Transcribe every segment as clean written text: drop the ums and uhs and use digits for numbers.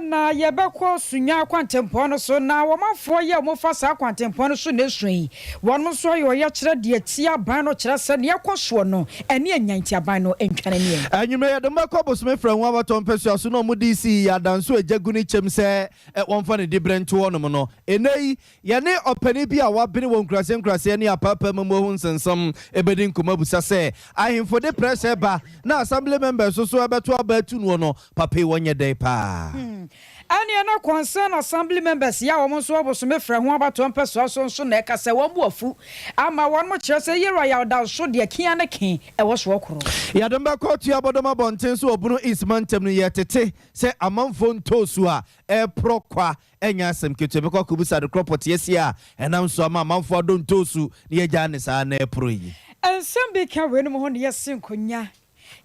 Na yɛbɛkɔ Sunya kwantempɔn no so, na wɔmanfoɔ yi a wɔfa saa kwantempɔn no so na ɛsua yi, wɔnom nso ayɛ ɔyɛkyerɛ de atia aban no, kyerɛ sɛ nea ɛkɔ soɔ no, ɛne anya nti aban no ntwa n'ani ɛ. Anwummerɛ yɛde mo bɛkɔ bosome frɛ ho abatoɔ mpɛsoa so na ɔmo DC yɛ adanso agya gu ne kyɛm sɛ wɔmfa ne diberɛ nto hɔnom no. Ɛnnɛ yi, yɛne ɔpanin bi a wabene wɔ nkuraseɛ nkuraseɛ ne apaapaa mu ho nsɛnsɛm bɛdi nkɔmmɔ abisa sɛ ahemfo de prɛhyɛ ba na assembly members nso bɛto aba atu noɔ no, papa yi wɔnyɛ dɛn paa? Ɛneɛ na Concern Assembly members yi a wɔn nso wɔ bosome frɛ ho abatoɔ mpɛsoa so nso na ɛka sɛ wɔn bo afu ama wɔn kyerɛ sɛ Yera Yaw da so deɛ kea ne ke ɛwɔ soɔ koro. Yɛde bɛkɔ Tuabɔdɔm abɔnten so wɔ Bono East mantam no, yɛtete sɛ amanfoɔ ntoosu a ɛreporɔ kwa ɛnyɛ asɛm ketewa. Bɛkɔ akɔbisa de korɔ pɔteɛ si a ɛnam so ama amanfoɔ adɔ ntoosu na yɛgyaa ne saa na ɛporɔ yi. Nsɛm bi ka weinom ho ne yɛse nkonya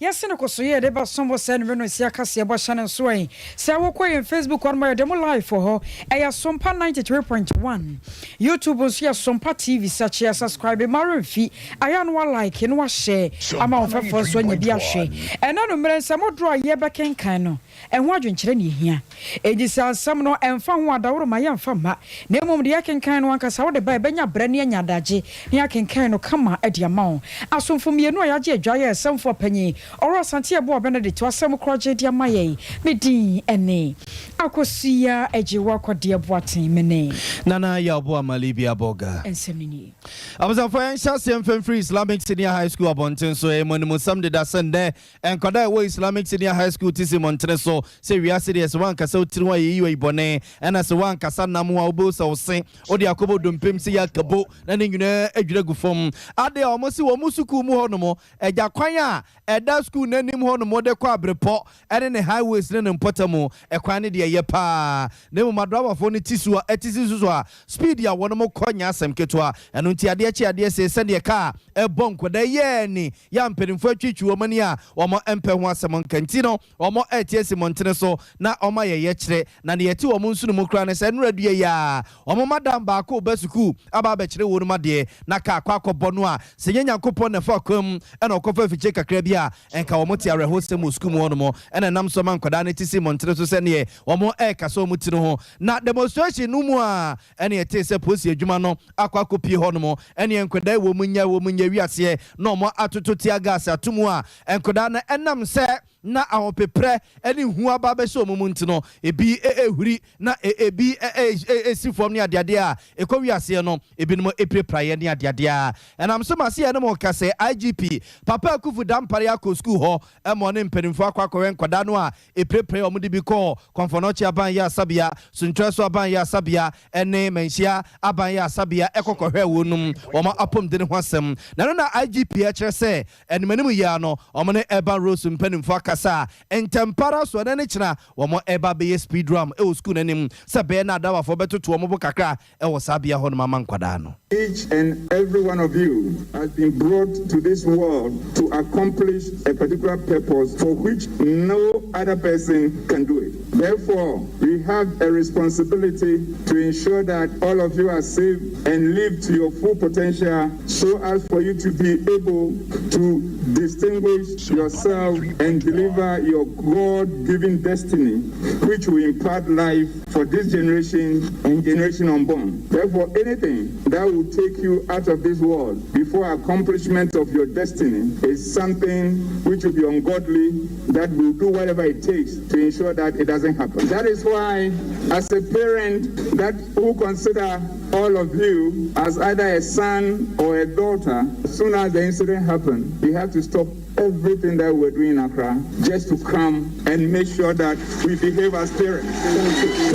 yɛse no koso yɛ de bɛsom bo sɛ no no nsi akaseɛ bɔ hyɛ no nso ɛ sɛ wokɔ yɛn Facebook hɔ no ma yɛde mo live wɔ hɔ, ɛyɛ Sompa 93.1. YouTube nso yɛ Sompa TV. Sɛkyeɛ subscribe ma remfi ayɛ no wa like no wahyɛ ama wo fɛfoɔ nso anya bi ahwɛ. Ɛna no mmerɛ nsɛm dodoɔ a yɛbɛkenkan no, ɛho adwenkyerɛ ne ɛhia. Enti sɛ asɛm no ɛmfa ho adaworo ma yɛmfa mma, na mmom deɛ yɛkenkan no ankasa wode ba, ɛbɛnya berɛ ne anya adagye ne yɛakenkan no kama de ama wo. Asomfo mmienu a yɛagye adwa yɛ ɛsɛmfoɔ panyin Ɔwɔ Asante Ɛboa Benedict asɛm korɔgye de ama yɛn. Me din ɛne Akosua Agyewa Kɔdeɛ Boaten. Me ne Nana Yawbo Amalibia Boga. Nsɛm no nie. Abusuafoɔ, yɛnhyɛ aseɛ mfɛmfiri Islamic Senior High School abɔnten so. Ɛyɛ mɔnimusɛm deda sɛ nnɛ nkwadaa a ɛwɔ Islamic Senior High School ti si mmɔntene so sɛ wiase deɛ, sɛ woankasa wo tiri ho a, yɛyi wɔ bɔne, ɛna sɛ woankasa nam ho a, wobɛwu sɛ wo se wode akɔbɔ dompem sɛ yɛakabo na ne nyinaa adwira gu fam. Ade a wɔn si wɔn sukuu mu hɔ nom, agya kwan a ɛda sukuu n'anim hɔ nom de kɔ Abrepɔ ɛne ne highways ne ne mpɔtam ɛkwan ne deɛ ɛyɛ paa, na mmom adrabafoɔ no ti so a ɛte si so a, speed a wɔn kɔ nyɛ asɛm ketewa. Ɛno nti adeɛ kye adeɛ sɛ sɛdeɛ kaa ɛbɔ nkwadaa yɛɛ ni yɛ a mpanimfoɔ atwitwi wɔn ani a wɔn mpɛ ho asɛm nka nti no, wɔn ɛte asi mmɔntene so na wɔn ayɛ yɛkyerɛ. Na deɛ ɛte wɔn nso no mu koraa ne sɛ nnura dua yi a wɔn madam baako ba sukuu aba abɛkyerɛ wɔn mu adeɛ na kaa akɔ akɔbɔ no a, sɛ nyɛ Nyankopɔn na ɛfa kwan mu ɛna ɔkɔfa afikyire kakra bi a, ɛnka wɔn te awerɛhosɛm wɔ sukuu mu hɔnom. Ɛna ɛnam so ma nkwadaa no te si mmɔntene so sɛneɛ wɔn ɛrekasa wɔn tiri ho. Na demonstration no mu a ɛne ɛte sɛ polisi adwuma no akɔ akɔpie hɔnom, ɛne nkwadaa wɔ mu nyɛ wɔ mu nyɛ wiaseɛ na wɔn atoto tear gas ato mu a nkwadaa no ɛnam sɛ na ahopeprɛ ne hu aba bɛhyɛ wɔn mu nti no, ebi ehuri na ebi esi fam ne adeadeɛ a ɛkɔ wiaseɛ no, ebinom epirapraeɛ ne adeadeɛ a ɛnam so ma se yɛne mo ka sɛ IGP Papa Akufu Dampare akɔ sukuu hɔ ɛma ɔne mpanimfoɔ akɔ akɔwɛ nkwadaa no a epirapira. Wɔn de bi kɔɔ Komfo Anokye aban yɛ asabea, Suntwerɛ so aban yɛ asabea ɛne Manhyia aban yɛ asabea ɛkɔkɔhwɛ wɔn num wɔn apɔmuden ho asɛm. Na no na IGP ɛkyerɛ sɛ animanim yia no, wɔn ne Urban Roads mpanimfoɔ akasa a ntɛmpara so ɛnɛ ne kyena wɔn ɛba bɛyɛ speed ramp ɛwɔ sukuu n'anim sɛ bɛyɛ na adawafoɔ bɛtoto wɔn bo kakra ɛwɔ saa bea hɔ nom ama nkwadaa no. Each and every one of you has been brought to this world to accomplish a particular purpose for which no other person can do it. Therefore, we have a responsibility to ensure that all of you are safe and live to your full potential so as for you to be able to distinguish yourself and deliver your God given destiny, which will impart life for this generation and generation unborn. Therefore, anything that will take you out of this world before accomplishment of your destiny is something which will be ungodly, that will do whatever it takes to ensure that it doesn't happen. That is why, as a parent that who consider all of you as either a son or a daughter, as soon as the incident happened, we have to stop everything that we're doing in Accra just to come and make sure that we behave as parents.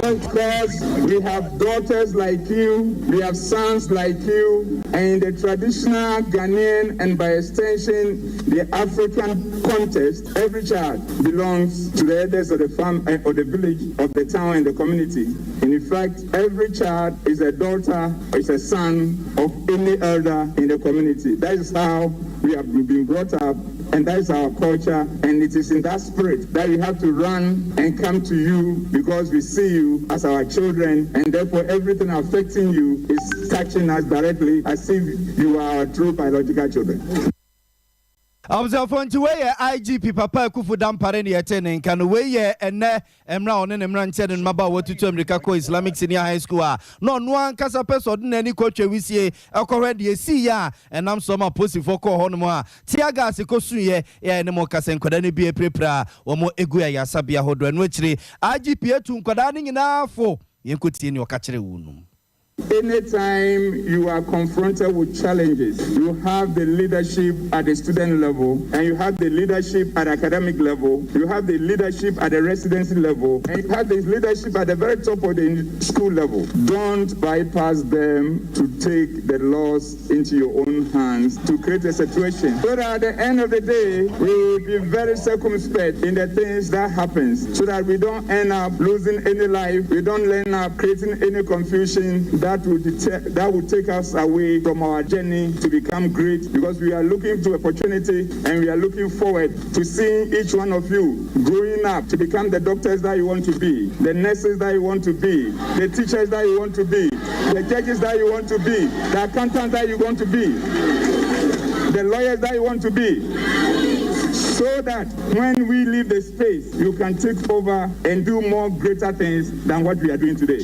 Because we have daughters like you, we have sons like you, and in the traditional Ghanaian and by extension the African context, every child belongs to the elders of the farm or the village, of the town and the community. And in fact, every child is a daughter or is a son of any elder in the community. That is how we have been brought up, and that is our culture, and it is in that spirit that we have to run and come to you, because we see you as our children, and therefore everything affecting you is touching us directly as if you are our true biological children. Abusuafoɔ nti wei yɛ IGP Papa Akuffo Dampare ne yɛtee ne nka no. Wei yɛ ɛnnɛ mmerɛ a ɔne ne mmeranteɛ ne mmabaawa wɔtutu ammirika kɔɔ Islamic Senior High School a na ɔno ankasa pɛ sɛ ɔde n'ani kɔtwa wisie kɔhwɛ deɛ ɛsiiɛ a ɛnam so ma apolisifoɔ kɔɔ hɔnom a tear gas kɔsuiɛ yɛ ne mo kasa nkwadaa no bi apirapira a wɔn gu ayaresabea ahodoɔ. Ɛno akyire IGP atu nkwadaa no nyinaa fo. Yɛnkɔtie nea ɔka kyerɛɛ wɔn no. Anytime you are confronted with challenges, you have the leadership at the student level, and you have the leadership at academic level, you have the leadership at the residency level, and you have the leadership at the very top of the school level. Don't bypass them to take the laws into your own hands to create a situation. So that at the end of the day, we will be very circumspect in the things that happens, so that we don't end up losing any life, we don't end up creating any confusion that will deter, that will take us away from our journey to become great, because we are looking to opportunity and we are looking forward to seeing each one of you growing up to become the doctors that you want to be, the nurses that you want to be, the teachers that you want to be, the judges that you want to be, the accountants that you want to be, the lawyers that you want to be, so that when we leave the space, you can take over and do more greater things than what we are doing today.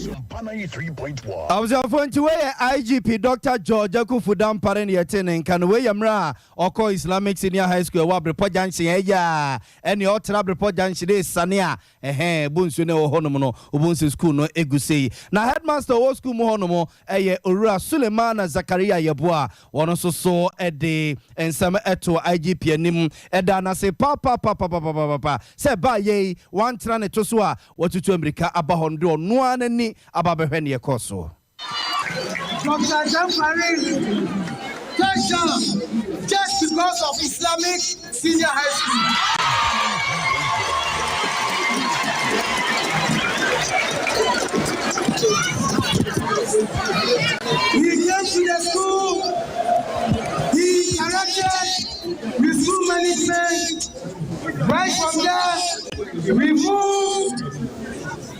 Abusuafoɔ nti wei yɛ IGP Dr. George Akuffo Dampare ne yɛte ne nka no. Wei yɛ mmerɛ a ɔkɔ Islamic Senior High School ɛwɔ Abrepɔ Junction ɛyɛ a ɛne ɔtena Abrepɔ Junction ɛsane a ɛhɛn bo nsuo no ɛwɔ hɔnom no wobɔ school no egu sei na headmaster ɔwɔ school mu hɔnom ɛyɛ Owura Suleiman Zakaria Yɛboa. Wɔn nso so ɛde nsɛm ɛto IGP anim ɛda n'ase papapapapapapa sɛ ɛbaa yɛ yi wantena ne to so a watutu amirika aba hɔ no de ɔno ara n'ani aba bɛhwɛ neɛ ɛkɔɔ soɔ. Dr. Dampare touchdown just because of Islamic Senior High School. He came to the school, he directed the school management. Right from there, we moved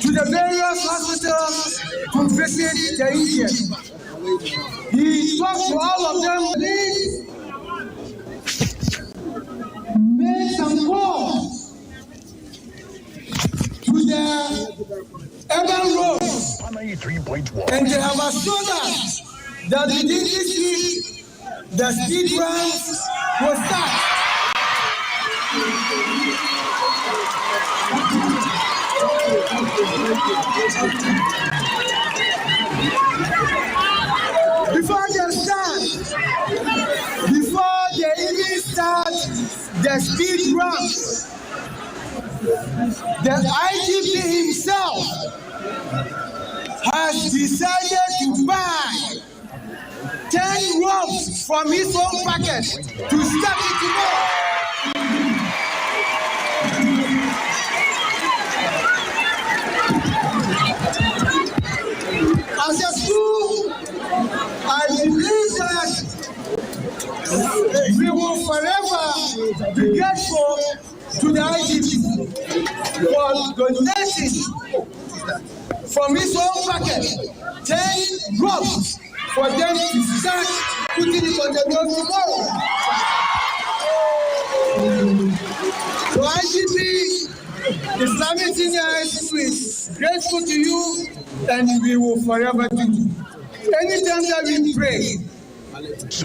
to the various hospitals to visit the injured. He talked to all of them. Please made some calls to the urban roads, and they have assured us that within this week, the speed ramps will start. Before they even start the speed ramps, the IGP himself has decided to buy 10 ropes from his own pocket to start it tomorrow. As a school, I believe that we will forever be grateful to the IGP for donating from his own pocket 10 ropes for them to start putting it on the road tomorrow. So IGP, Islamic Senior High School is grateful to you, and we will forever do. Anytime that we pray,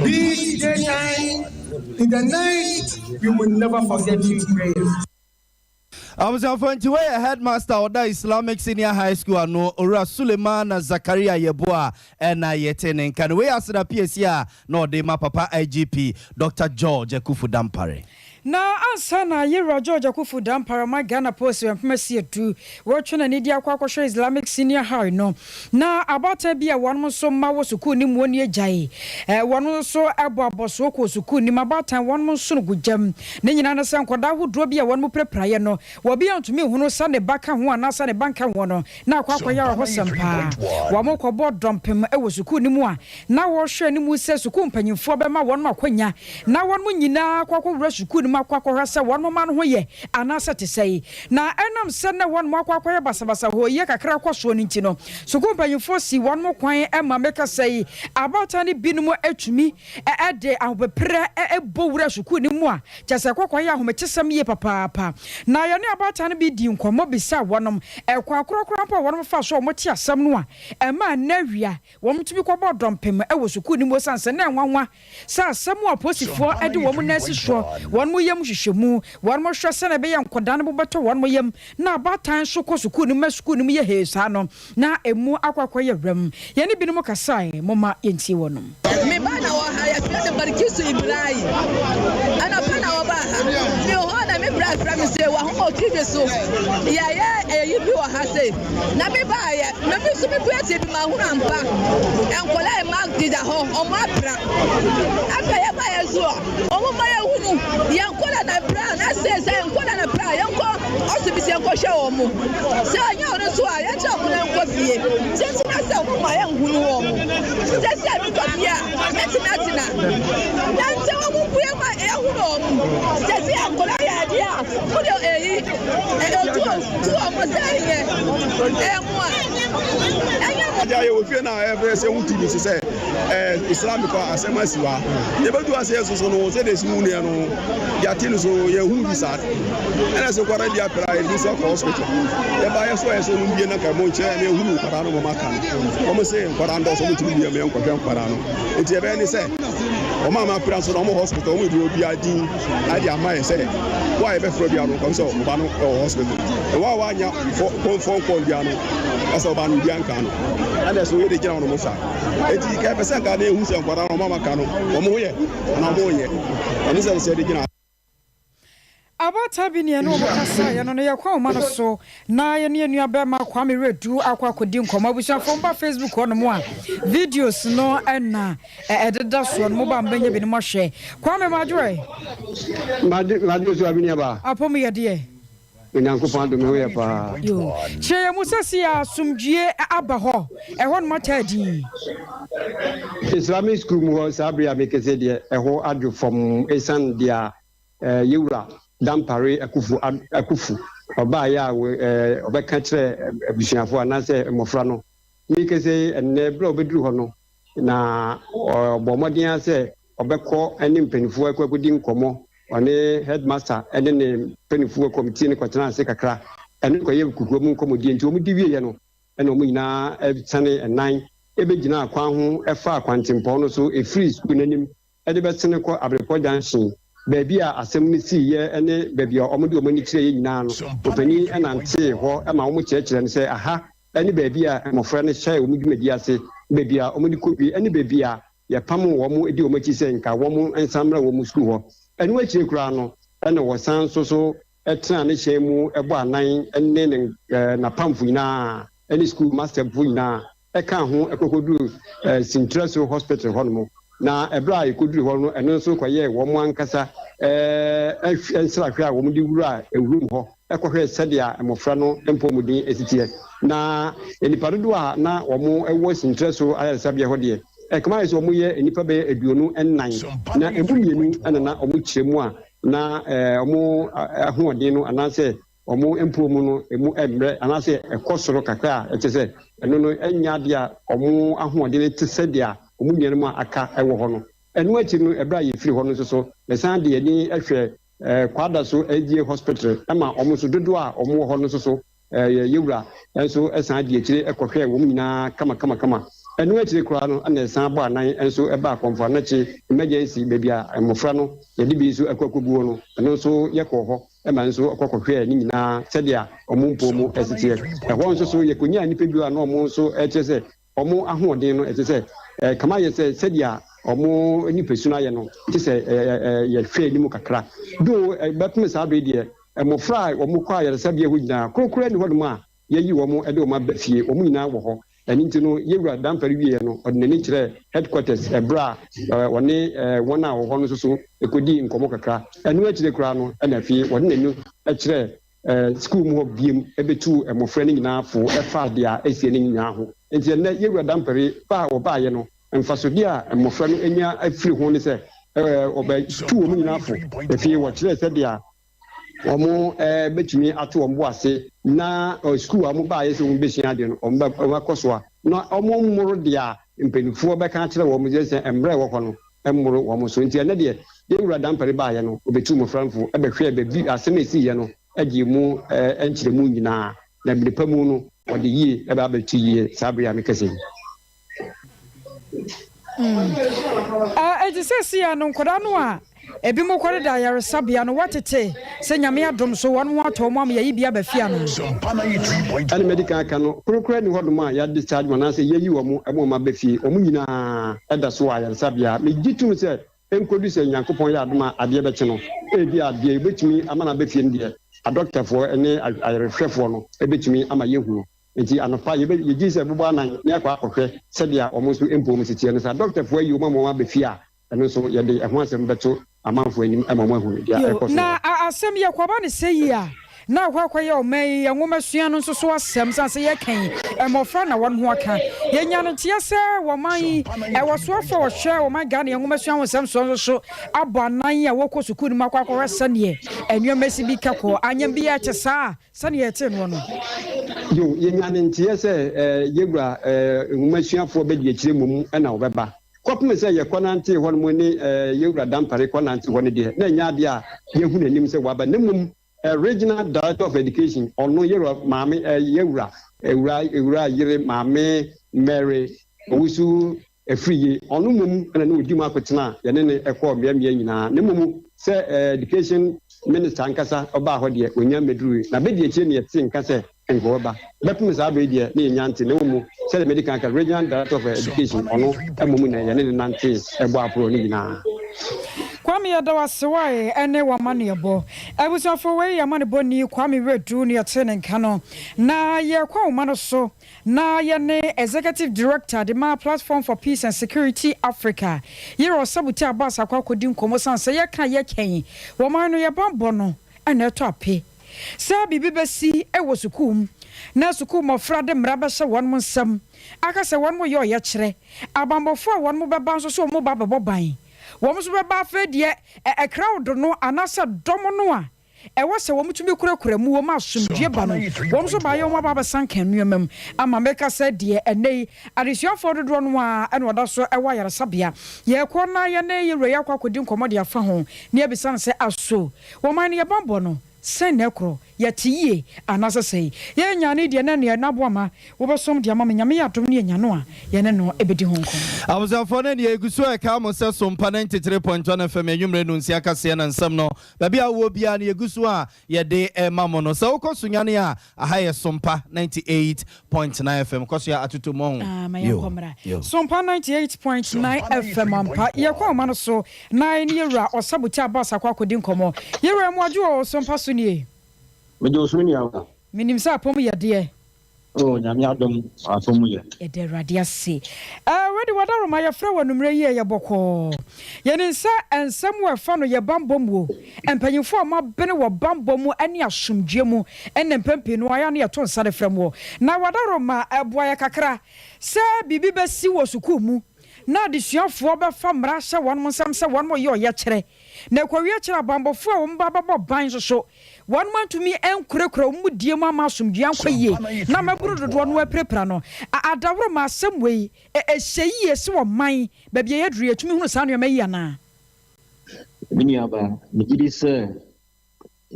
be it daytime, in the night, we will never forget you in prayers. Abusuafo nti wɔyɛ headmaster ɔda Islamic Senior High School ano, Owura Suleiman Zakaria Yɛboa, ɛna yɛte ne nka no. Wei aseda piesie a na ɔde ma papa IGP Dr George Akuffo Dampare. Na ansa na yɛwura George Akuffo Dampare ma Ghana Post mpema si edu wɔtwe n'ani di akɔ akɔhwɛ Islamic Senior High no, na abaatan bi a wɔn nso mma wɔ sukuu ne mu ni agyae wɔn nso bɔ abɔsoɔ kɔ sukuu ne mu. Abaatan wɔn nso no gu gyam ne nyinaa no sɛ nkɔdaa ahodoɔ bi a wɔn mu pirapiraeɛ no, wɔbi antumi nhunu sɛ ne ba ka ho anaasɛ ne ba nka ho no, na akɔ akɔyɛ awerɛhɔsɛm paa. Wɔn kɔbɔ dɔmpem wɔ sukuu ne mu a na wɔrehwɛ ne mu sɛ sukuu mpanyinfoɔ bɛma wɔn akwanya na wɔn mu nyinaa akɔ akɔwura sukuu ne. no mu akɔ akɔhwɛ sɛ wɔn mma no ho yɛ anaasɛ te sɛn. Na ɛnam sɛ na wɔn akɔ akɔyɛ basabasa hooyɛ kakra kɔ soɔ no nti no, sukuu mpanyinfoɔ si wɔn mo kwan ma meka sɛ abaatan no binom atumi de ahopeprɛ bɔ wura sukuu no mu a kyɛ sɛ kɔkɔ yɛ ahometesɛm yie papaapa. Na yɛne abaatan no bi di nkɔmmɔ bisa wɔnom ɛkwan korakora mpo a wɔnom fa so a wɔte asɛm no a ɛma nnɛ awia wɔtumi kɔbɔ dɔmpem wɔ sukuu no mu esiane sɛ na ɛnwanwa sɛ asɛm a apolisifoɔ de wɔn nan si soɔ, wɔn yam nhwehwɛmu, wɔn hwɛ sɛnea ɛbɛyɛ nkwadaa no bo bɛtɔ wɔn yam, na abaatan nso kɔ sukuu no mu ma sukuu no mu yɛ hee saa no, na emu akɔ akɔyɛ wuram. Yɛne binom kasae, momma yɛntie wɔnom. Me ba na wɔ ha, yɛfrɛ no Barikisu Ibrahim. Anɔpa na wɔbaa ha. Me wɔ hɔ na me bra frɛ me se wahoma wɔ TV so. Yɛayɛ ɛyi bi wɔ ha sei. Na me baayɛ, me me nso me bue TV mahunu ampa. Nkwadaa mma deda hɔ, wɔn apra. Afei yɛbaayɛ nso a, wɔn ma yɛhunu yɛn nkwadaa na pra na sei sɛ nkwadaa na pra yɛnkɔ ɔsibisi yɛnkɔhwɛ wɔn. Sɛ ɛnyɛ ɔno nso a, yɛnkyerɛ wɔn na yɛnkɔ fie. Tenten na sɛ wɔn ma yɛnhunu wɔn. Sɛ sɛ mekɔ fie a, mɛtumi atena. Na nkyɛ wɔn bue ma yɛhunu wɔn. Sɛ sɛ nkwadaa yɛ adeɛ a, wode eyi ɛtu tu wɔn sɛ ɛnyɛ ɛyɛ mo a ɛnyɛ mo. Agya yɛ wɔ fie na ɛfrɛ sɛ wo tv so sɛ ɛɛ Islamic asɛm asi wa. Yɛbɛdu aseɛ soso no sɛdeɛ ɛsi hu neɛ no yɛate no so yɛhu bi saa. Ɛna sɛ nkwadaa bi apira yɛde nso akɔ hospital. Yɛba yɛ so yɛ sɛ ɔmo bie na nka mo nkyɛn na yɛhunu nkwadaa no mɔmɔ aka no. Ɔmo se nkwadaa no dɔɔso ɔmo ntumi bie ma yɛnkɔhwɛ nkwadaa no. Nti yɛbɛyɛ ne sɛ ɔmo a mapira nso na ɔmo hospital ɔmo de obiara din ade ama yɛ sɛ wo a yɛbɛfrɛ biara no nkɔm sɛ ɔba no ɛwɔ hospital. Na wo a woanya phone call biara no ɛsɛ ɔba no obiara nka no. Ɛna ɛsɛ oyɛ de gyina wɔn saa. Eti ka ɛpɛ sɛ nka na ehu sɛ nkwadaa no ɔmo ama ka no wɔn ho yɛ anaa wɔn nyɛ. Ɛne sɛ sɛ de gyina. Abaatan bi ne yɛne wɔn kasaeɛ no no yɛkɔ ahoma no so na yɛne yɛn nua bɛrima Kwame Redu akɔ akɔdi nkɔmmɔ. Abusuafoɔ mba Facebook hɔ nom a videos no na ɛdeda soɔ no moba mbɛnya bi no moahwɛ. Kwame madwoɛ. Madwo so abi nua Apɔ mu yɛ deɛ. Onyankopɔn adom ho yɛ paa. Yo. Kyerɛ yɛn mu sɛ si asomdwie aba hɔ. Ɛhɔ nom ataa din. Islamic school mu hɔ saa bere a mekese deɛ ɛhɔ adwo fam ɛsiane deɛ yɛwura Dampare Akufu Akufu ɔbaayɛ a ɔbɛka kyerɛ abusuafoɔ anaasɛ mmɔfra no. Mekese ɛnnɛ berɛ a ɔbɛduru hɔ no na ɔbɔ mmɔden sɛ ɔbɛkɔ ne mpanimfoɔ akɔ akɔdi nkɔmmɔ. Ɔne headmaster ne ne mpanimfoɔ committee no kɔtena ase kakra ɛno kɔyɛ kukuo mu nkɔmmɔdie. Nti wɔn di wieɛ no ɛna wɔn nyinaa sane ɛnan ɛbɛgyina kwan ho ɛfa kwantempɔn no so ɛfiri sukuu n'anim ɛde bɛsene kɔ Abrepɔ Junction baabi a asɛm no siiɛ ne baabi a wɔde wɔn ani kyerɛ yɛ nyinaa no. Ɔpanin ɛnantee hɔ ɛma wɔn kyerɛkyerɛ no sɛ aha ɛne baabi a mmɔfra no hyɛ wɔn dwumadi ase, baabi a wɔde kɔwie ɛne baabi a yɛpam wɔn di wɔn akyi sɛ nka wɔn nsa mmra wɔn sukuu hɔ. Ɛno akyire koraa no ɛna wɔsan nso so ɛtena ne hyɛn mu ɛbɔ anan ne ne n'apamfo nyinaa ɛne sukuu masterfo nyinaa ɛka ho ɛkɔkɔduru Sintraso Hospital hɔnom. Na ɛberɛ a yɛkɔduru hɔ no ɛno nso kɔyɛɛ wɔn ankasa nsrahwɛ a wɔn de wura ewuram hɔ ɛkɔhwɛ sɛdeɛ mmɔfra no mpɔmuden esiteɛ. Na nnipa dodoɔ a na wɔn ɛwɔ Sintraso ayaresabea hɔ deɛ ɛkama yɛ sɛ wɔn yɛ nnipa bɛyɛ 24, na emu 2 ɛna na wɔn kyerɛ mu a na wɔn ahoɔden no anaasɛ wɔn mpuo mu no emu mmerɛ anaasɛ ɛkɔ soro kakra a ɛkyɛ sɛ ɛno no ɛnyɛ adeɛ a wɔn ahoɔden te sɛdeɛ wɔn nuanom a aka ɛwɔ hɔ no. Ɛno akyi no ɛberɛ a yɛfiri hɔ no nso so yɛsan de yɛni ɛhwɛ Kwadaso SDA Hospital ɛma wɔn nso dodoɔ a wɔn wɔ hɔ no nso so yɛwura nso ɛsan de akyire ɛkɔhwɛ wɔn nyinaa kama kama kama. Ɛno akyire koraa no ɛna ɛsan bɔ anan nso ɛba Akɔmfo Anakye emergency baabi a mmɔfra no yɛde bi nso ɛkɔ akɔguo no, ɛno nso yɛkɔɔ hɔ ɛma nso ɛkɔkɔhwɛ ne nyinaa sɛdeɛ wɔn mpo mu ɛsiteɛ. Ɛhɔ nso so yɛkɔnyaa nnipa bi a na wɔn nso ɛkyerɛ sɛ wɔn ahoɔden no ɛte sɛ kama yɛ sɛ sɛdeɛ wɔn nipasu no ayɛ no te sɛ yɛhwɛ anim kakra do bɛpem saa bere deɛ mmɔfra a wɔn kɔ ayaresabea hɔ nyinaa korokoro ni hɔnom a yɛyi wɔn de wɔn aba fie, wɔn nyinaa wɔ hɔ. Ɛno nti no yɛwura Dampare wieɛ no ɔde n'ani kyerɛ headquarters ɛberɛ a ɔne wɔn a wɔwɔ hɔ no nso so ɛkɔdii nkɔmmɔ kakra. Ɛno akyire koraa no ɛna afei wɔde n'ani kyerɛ sukuu mu hɔ biem ɛbɛtu mmɔfra no nyinaa fo ɛfa deɛ a ɛsie no nyinaa ho. Nti ɛnnɛ yɛwura Dampare ba a wɔbaeɛ no mfasodeɛ a mmɔfra no anya afiri ho ne sɛ Wɔbɛtu wɔn nyinaa fo. Afei wɔkyerɛɛ sɛdeɛ wɔbɛtumi ato wɔn bo ase na sukuu a wɔbaeɛ sɛ wɔbɛsua adeɛ no, wɔbɛkɔ so a na wɔmmoro deɛ mpanimfoɔ bɛka akyerɛ wɔn sɛ mmerɛ ɛwɔ hɔ no mmoro wɔn so. Nti ɛnnɛ deɛ, yɛn Wura Dampare baeɛ no, ɔbɛtuu mmɔfra no fo bɛhwɛɛ baabi asɛm a ɛsiiɛ no gyee mu nkyerɛmu nyinaa, na mmerɛ pa mu no, wɔde yie bɛba abɛto yie saa berɛ yi a mekasa yi. Enti seesei ara no, nkwadaa no a ebinom kɔdeda ayaresabea no, wɔatete sɛ Nyame adom so wɔn ho atɔ wɔn ama yɛayi bi aba fie anaa? Ɛna madi kan aka no, koro koraa nni hɔnom a yɛadischarge wɔn anaasɛ yɛayi wɔn ma wɔn aba fie. Wɔn nyinaa da so wɔ ayaresabea. Megye tom sɛ ɛnkɔdu sɛ Nyankopɔn yɛ adom a adeɛ bɛkye no, ebia deɛ yɛbɛtumi ama no aba fie no deɛ, adɔktafoɔ ne ayarehwɛfoɔ no bɛtumi ama yɛahunu. Enti anɔpa yɛbɛ, yɛgyee sɛ yɛbɛbɔ anan na yɛakɔ akɔhwɛ sɛdeɛ wɔn nso mpɔw mu si teɛ no. Sɛ adɔktafo ayi wɔn ama wɔn aba fie a, ɛno nso yɛde ɛho asɛm bɛto amanfoɔ anim ma wɔahunu deɛ Yo, ɛrekɔ so wɔ na hɔ. a asɛm yi ɛkɔba no sɛ yi a, na akɔ akɔyɛ ɔman yi nwomasua no nso so asɛm, sane sɛ yɛka yi, mmɔfra na wɔn ho aka. Yɛnya no nteɛ sɛ wɔ ɔman yi, ɛwɔ soafoɔ a wɔhwɛ ɔman Ghana nwomasua ho nsɛm soɔ nso so abɔ anan a wɔkɔ sukuu no mu akɔ akɔhwɛ sɛdeɛ nneɛma si bi kɛkɔ. Anyɛ bi a ɛte saa a, Sɛnea yɛtee noɔ no. Yo, yɛnya ne nteɛ sɛ yɛwura nwomasuafoɔ bɛdi akyire mmom na wɔbɛba. Kɔpem sɛ yɛkɔnantee hɔ nom ne yɛwura Dampare kɔnante hɔ no deɛ, na ɛnyɛ adeɛ a yɛhu n'anim sɛ waba. Na mmom Regional Director of Education, ɔno yɛwura maame, yɛwura, awura, awura yere maame Mary Owusu Afriyie, ɔno mmom na na ɔdi mu akotena a yɛne no kɔɔ mmeammea nyinaa, na mmom sɛ Education Minister ankasa ɔbaa hɔ deɛ, ɔnnya mmɛduruui. Na bɛdi akyire na yɛtee nka sɛ nka ɔbɛba. Bɛpem saa berɛ yi deɛ, na yɛnnya nte, na mmom sɛdeɛ madi kan aka, Regional Director of Education, ɔno mmom na yɛne no nantee bɔɔ aporɔ no nyinaa. Kwame yɛda wo ase wae ɛne w'amaneɛbɔ. Abusuafoɔ wei yɛ amanebɔni Kwame Wiredu na yɛtee ne nka no. Na yɛrekɔ ahoma no so Na yɛne Executive Director de ma Platform for Peace and Security Africa, Yerah Osabutey Abbas akɔ akɔdi nkɔmmɔ sane sɛ yɛka a yɛkɛn wɔ man no yɛ banbɔ no na ɛtɔ ape sɛ biribi bɛsi wɔ sukuu mu na sukuu mmɔfra de mmara bɛhyɛ wɔn nsam aka sɛ wɔn yɛ ɔyɛkyerɛ abanbɔfoɔ a wɔn bɛba nso sɛ wɔn ba bɛbɔ ban wɔn nso bɛba afei deɛ crowd no anaasɛ dɔm no a Ɛwɔ sɛ wɔtumi kurakura mu, wɔma asomdwoeɛ ba no, wɔn nso baeɛ wɔn aba abɛsanka nneɛma mu ama meka sɛ deɛ ɛnnɛ yi adesuafoɔ dodoɔ no ara na wɔda so wɔ ayaresabea. Yɛrekɔ na yɛne yɛn wura yi akɔ akɔdi nkɔmmɔ de afa ho na yɛabisa no sɛ aso wɔman no yɛ banbɔ no sɛn na ɛkorɔ, yɛte yie anaasɛ sɛn? Yɛnyaa no deɛ na ɛneɛ n'aboa ma wobɛsom de ama me, Nyame yɛ adom na yɛnya no a yɛne no bɛdi ho nkɔmmɔ. Abusuafoɔ no deɛ yɛgu so ɛka mo sɛ Sompa 93.1 FM anwummerɛ nonsia kaseɛ na nsɛm no Baabi a wowɔ biara no, yɛgu so a yɛde rema mo no. Sɛ wokɔ Sunyani a, aha yɛ Sompa 98.9 FM. Kɔ so yɛ atoto mu ɔho. Ah, ma Yo, yɛnkɔ mmra. yo. Sompa 98.9 FM ampa. Yɛkɔ ahoma no so na yɛne Yɛwura Ɔsabuti Abbas akɔ akɔdi nkɔmmɔ. Yɛwura Mmoadwo o, Sompa so nie. Megye wo so me nua o. Menim sɛ apɔm yɛ deɛ. Oh Nyame adom w'aso mu yɛ. Yɛda Awurade ase. Eh, wei de w'adaworoma yɛfrɛ wo anummerɛ yi ɛyɛ bɔkɔɔ. Yɛnim sɛ nsɛm wɔ ɛfa no yɛ banbɔ mu o. Mpanyinfoɔ a moabene wɔ banbɔ mu ne asomdwoeɛ mu ɛna mpɛn pii no ayɛ a na yɛto nsa de frɛ moɔ. Na w'adaworoma ɛboa yɛ kakra sɛ biribi bɛsi wɔ sukuu mu na adesuafoɔ bɛfa mmara ahyɛ wɔnom nsam sɛ wɔnom yɛ ɔyɛkyerɛ Na ɛkɔwie akyiri a, abanbɔfoɔ a wɔn ba bɛbɔ ban nso so, wɔnom antumi ankurakura wɔn mudie mu amma asomdwoeɛ ankɔ yie, na mmabunu dodoɔ no apirapira no. A Adaworo ma asɛm wei, ɛ ɛhyɛ yie sɛ ɔman, baabi a yɛaduru yi, yɛtumi hunu saa nneɛma yi anaa? Me nuabaa, megye di sɛ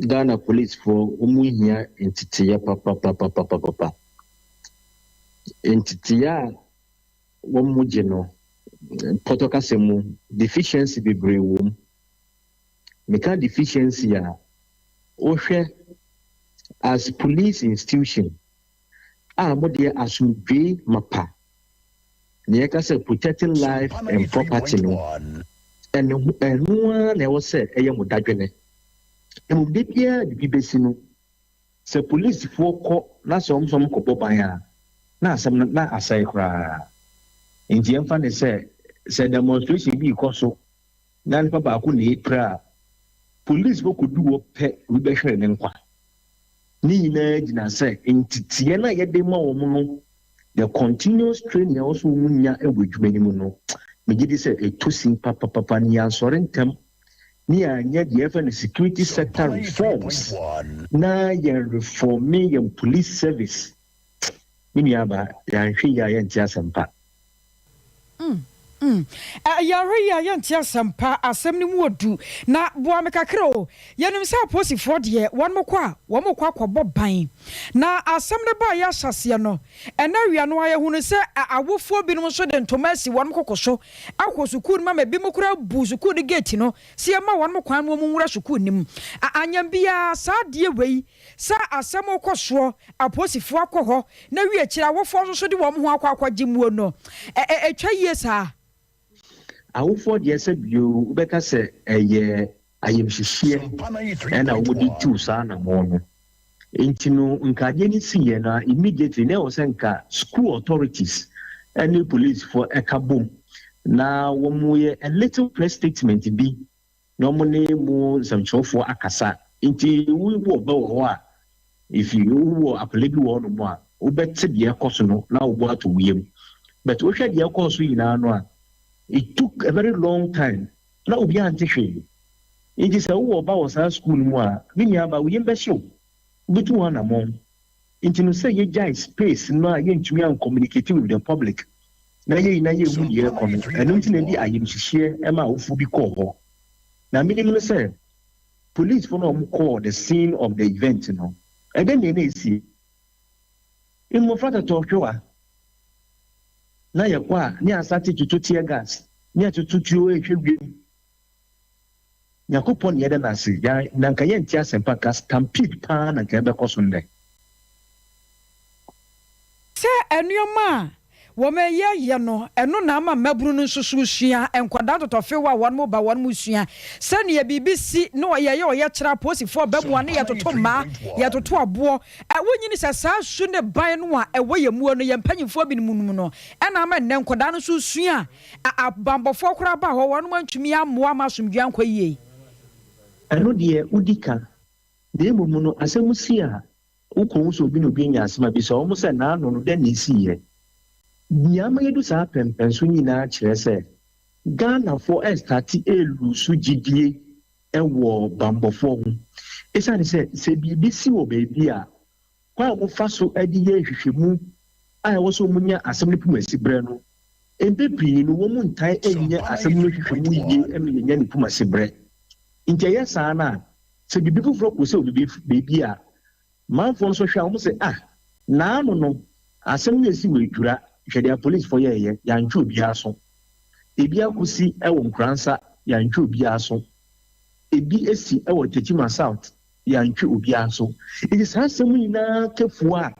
Ghana policefoɔ wɔn hia nteteeɛ papapapapapa. Nteteeɛ a wɔgye no, pɔtɔ kasa mu, deficiency bebree wɔ mu. Meka deficiency a, wohwɛ as police institution a mo deɛ asomdwee mapa, nea yɛka sɛ protecting life and property no, ɛno ho ɛno ara na ɛwɔ sɛ ɛyɛ mo dadwene. Mmom da biara biribi bɛsi no, Sɛ polisifoɔ kɔ na sɛ wɔn nso wɔkɔbɔ ban a, na asɛm no na asɛe koraa. Enti yɛmfa no sɛ, sɛ demonstration bi rekɔ so na nipa baako na ɛrepira a, polisifoɔ kɔdu hɔ pɛ, obi bɛhwere ne nkwa. Ne nyinaa gyina sɛ nteteɛ no a yɛde ma wɔn no, the continuous training a ɛwɔ sɛ wɔnya wɔ adwuma no mu no, Megye di sɛ ɛtɔ sin papapapa ne yɛansɔre ntɛm ne yɛanyɛ deɛ yɛfrɛ no security sector reforms na yɛn reforme yɛn police service, me nuaba, yɛanhwɛ yi a, yɛnte asɛmpa. Yɛahwɛ yi a, yɛnte asɛmpa. Asɛm no mu ɔdu na boa me kakra o. Yɛnim sɛ apolisifoɔ deɛ, wɔn kɔ a, wɔn kɔ akɔbɔ ban, na asɛm no baa yɛ ahyɛseɛ no, ɛna awia no ayɛhunu sɛ awofoɔ binom nso de ntoma asi wɔn koko so akɔ sukuu no ma ebi mu koraa bu sukuu no gate no si ɛma wɔn kwan no wɔn nwura sukuu no mu. Anyam biara saa adeɛ wei sɛ asɛm kɔ soɔ, apolisifoɔ akɔ hɔ na wie akyire, awofoɔ nso so de wɔn ho akɔ akɔgye muo no, ɛtwa yie saa. Awofoɔ deɛ, sɛ bio wobɛka sɛ ɛyɛ ayamhyehyeɛ ɛna wɔde tiw saa anammɔn no, nti no nkadeɛ no siiɛ no, immediately na ɛwɔ sɛ nka school authorities ɛne policefoɔ ɛka bom na wɔn yɛ a little press statement bi na wɔn ne mu nsɛmtwerɛfoɔ akasa. Nti wowɔ bɛ wɔ hɔ a, if wowɔ akwadaa bi wɔ hɔnom a, wobɛte deɛ ɛkɔ so no na wobɔ ato wo yam. But wohwɛ deɛ ɛkɔɔ so nyinaa no a, it took a very long time na obiara nte hwee. Nti sɛ wowɔ ba wɔ saa school no mu a, me nua ba, wo yam bɛhyew, wobɛtu wɔn anammɔn. Nti no sɛ yɛgyae space no a, yɛntumi ancommunicate with the public na yɛyi na yɛhu deɛ ɛkɔ no. Ɛno nti na ɛde ayamhyehyeɛ ma awofoɔ bi kɔɔ hɔ. Na menim no sɛ policefoɔ no a wɔn kɔɔ the scene of the event no, ɛdɛn na ɛna esi? Mmɔfra tɔtɔ hwewa na yɛkɔ a, ne asate toto tear gas ne atoto tuo ehwɛ wiem. Nyankopɔn ne yɛda n'ase ya na nka yɛnte asɛmpa, nka stampede paa na nka ɛbɛkɔ so nnɛ. Sɛ nneɛma a wɔn yɛyɛ no, ɛno na ama mmabunu no nso so sua. Nkwadaa totɔfew a wɔn mo ba, wɔn mo sua sɛnea biribi si na ɔyɛyɛ ɔyɛ kyerɛ apolisifoɔ bɛmoa ne yɛtoto mmaa, yɛtoto aboɔ. Ɛ wonyini sɛ saa su ne ban no a ɛwɔ yɛn muo no, yɛn mpanyinfoɔ bi mu no, ɛna ama nnɛ nkwadaa no nso sua a abanbɔfoɔ koraa ba hɔ, wɔn antumi amoa ama asomdwe ankɔ yie. Ɛno deɛ, wodi ka, na mmom no asɛm si a, wokɔhu sɛ obi na obi anya asɛm a, bisa wɔn sɛ n'ano no dɛn na ɛsiiɛ. Nea ama yɛdu saa pɛmpɛnso nyinaa kyerɛ sɛ Ghanafoɔ ɛstart ɛlose gyidie ɛwɔ bambɔfoɔ ho, ɛsiane sɛ sɛ biribi si wɔ baabi a, kwan a wɔfa so de yɛ nhwehwɛmu a ɛwɔ sɛ wɔnya asɛm no pum asi berɛ no, mpɛ pii no wɔn mu ntae nyɛ asɛm no hwehwɛmu yie ma yɛnya ne pum ase berɛ. Nti ɛyɛ saa no a, sɛ biribi foforɔ kɔ sɛ obi baabi a, manfoɔ nso hwɛ a, wɔn sɛ, ah, naano no asɛm no esi wɔ Adwura, hwɛ deɛ apolisifoɔ yɛɛyɛ, yɛantwe obiara so. Ebi akɔsi wɔ Nkoransa, yɛantwe obiara so. Ebi esi wɔ Techiman South, yɛantwe obiara so. Nti saa asɛm nyinaa kɛfuo a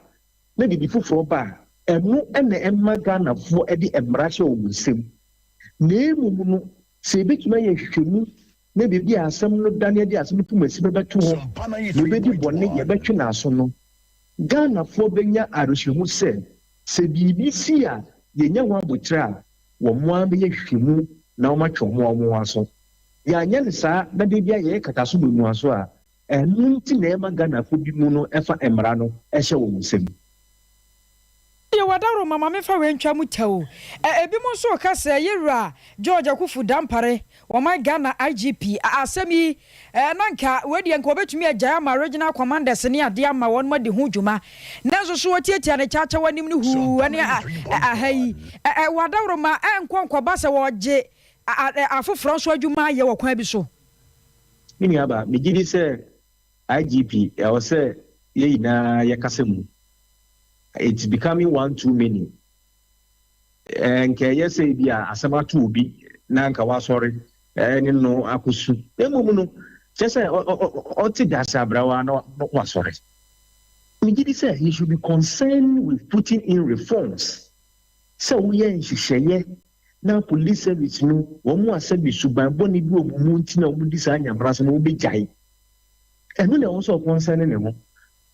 na biribi foforɔ ba a, ɛno ɛna ɛma Ghanafoɔ de mmara hyɛ wɔn nsam. Na emom no, sɛ ebetumi ayɛ nhwehwɛmu na biribi a asɛm no dane de asɛm no pum asi bɛbɛto hɔ na obɛdi bɔne, yɛbɛtwe n'aso no, Ghanafoɔ bɛnya awerɛhyɛmu sɛ sɛ biribi si a, yɛnya ho abotire a, wɔn mo ara bɛyɛ nhwehwɛmu na wɔn atwe wɔn ho aso. Yɛanyɛ no saa na de bi a yɛyɛ kata so mu aso a, ɛno nti na ɛma Ghanafoɔ bi mu no ɛfa mmara no ɛhyɛ wɔn nsam. Yɛ wadaro mama mefa wei ntwa mu tɛw. Ebi mo nso ka sɛ yɛwura George Akufu Dampare, wɔman Ghana IGP, asɛm yi na nka wedeɛ nka wɔbɛtumi agyae ama regional commanders ne adeɛ ama wɔn adi ho dwuma, nanso so wɔtiatia ne kyaakyɛw anim no huu ne aha yi. Wadaworo ma ɛnkɔ nkɔba sɛ wɔgye afoforɔ nso adwuma ayɛ wɔ kwan bi so. Me nuaba, megye di sɛ IGP, ɛwɔ sɛ yɛn nyinaa yɛkasa mu. It's becoming one too many. Nka ɛyɛ sɛ bi a asɛm ato obi na nka wasɔre ɛne no akɔsu. Mmom no kyerɛ sɛ ɔte dase abrawa na wasɔre. Megye di sɛ he should be concerned with putting in reforms, sɛ woyɛ nhyehyɛeɛ na police service no, wɔn mu asɛm suban bɔne bi wɔ mu nti na wɔn di saa nyamara so na wɔbɛgyae. Ɛno na ɛwɔ sɛ ɔconcern ne ho.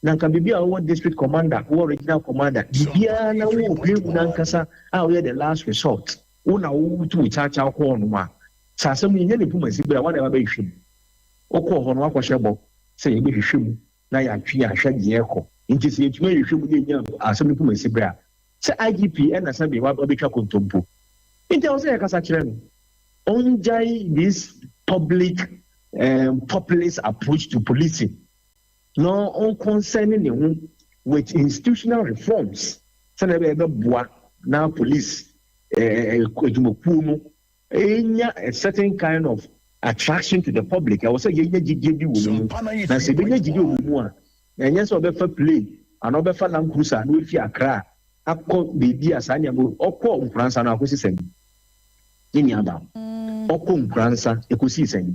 Na nka biribi a wɔwɔ district commander, wɔwɔ regional commander, biribiara na wɔwɔ opere mu nankasa a wɔyɛ the last resort, wo na wotu wo kyaakyaa kɔɔ no a, sɛ asɛm no yɛnyɛ ne pum asi bere a wɔn na ɛba mu, wokɔɔ hɔ no, wakɔhyɛ bɔ sɛ yɛbɛhwehwɛ mu na yɛatwe yɛahwɛ deɛ ɛkɔ. Nti sɛ yɛtumi ahwehwɛ mu na yɛnya asɛm no pum asi bere a, sɛ IGP ɛna sɛbe wabɛtwa kontompo. Nti ɛwɔ sɛ yɛkasa kyerɛ no. Ɔngyae this public populist approach to policing na ɔnconcern ne ho with institutional reforms sɛnea ɛbɛyɛ ɛbɛboa na police adwumakuo no ɛnya a certain kind of attraction to the public. Ɛwɔ sɛ yɛnya gyidie bi wɔ mu, na sɛ yɛbɛnya gyidie wɔ mu a, ɛnyɛ sɛ ɔbɛfa plane anaa ɔbɛfa Land Cruiser na wafi Accra akɔ beebi a saa nneɛma. Ɔkɔ Nkoransa no akɔsi sɛn? Ne nuaba ɔkɔ Nkoransa ɛkɔsi sɛn?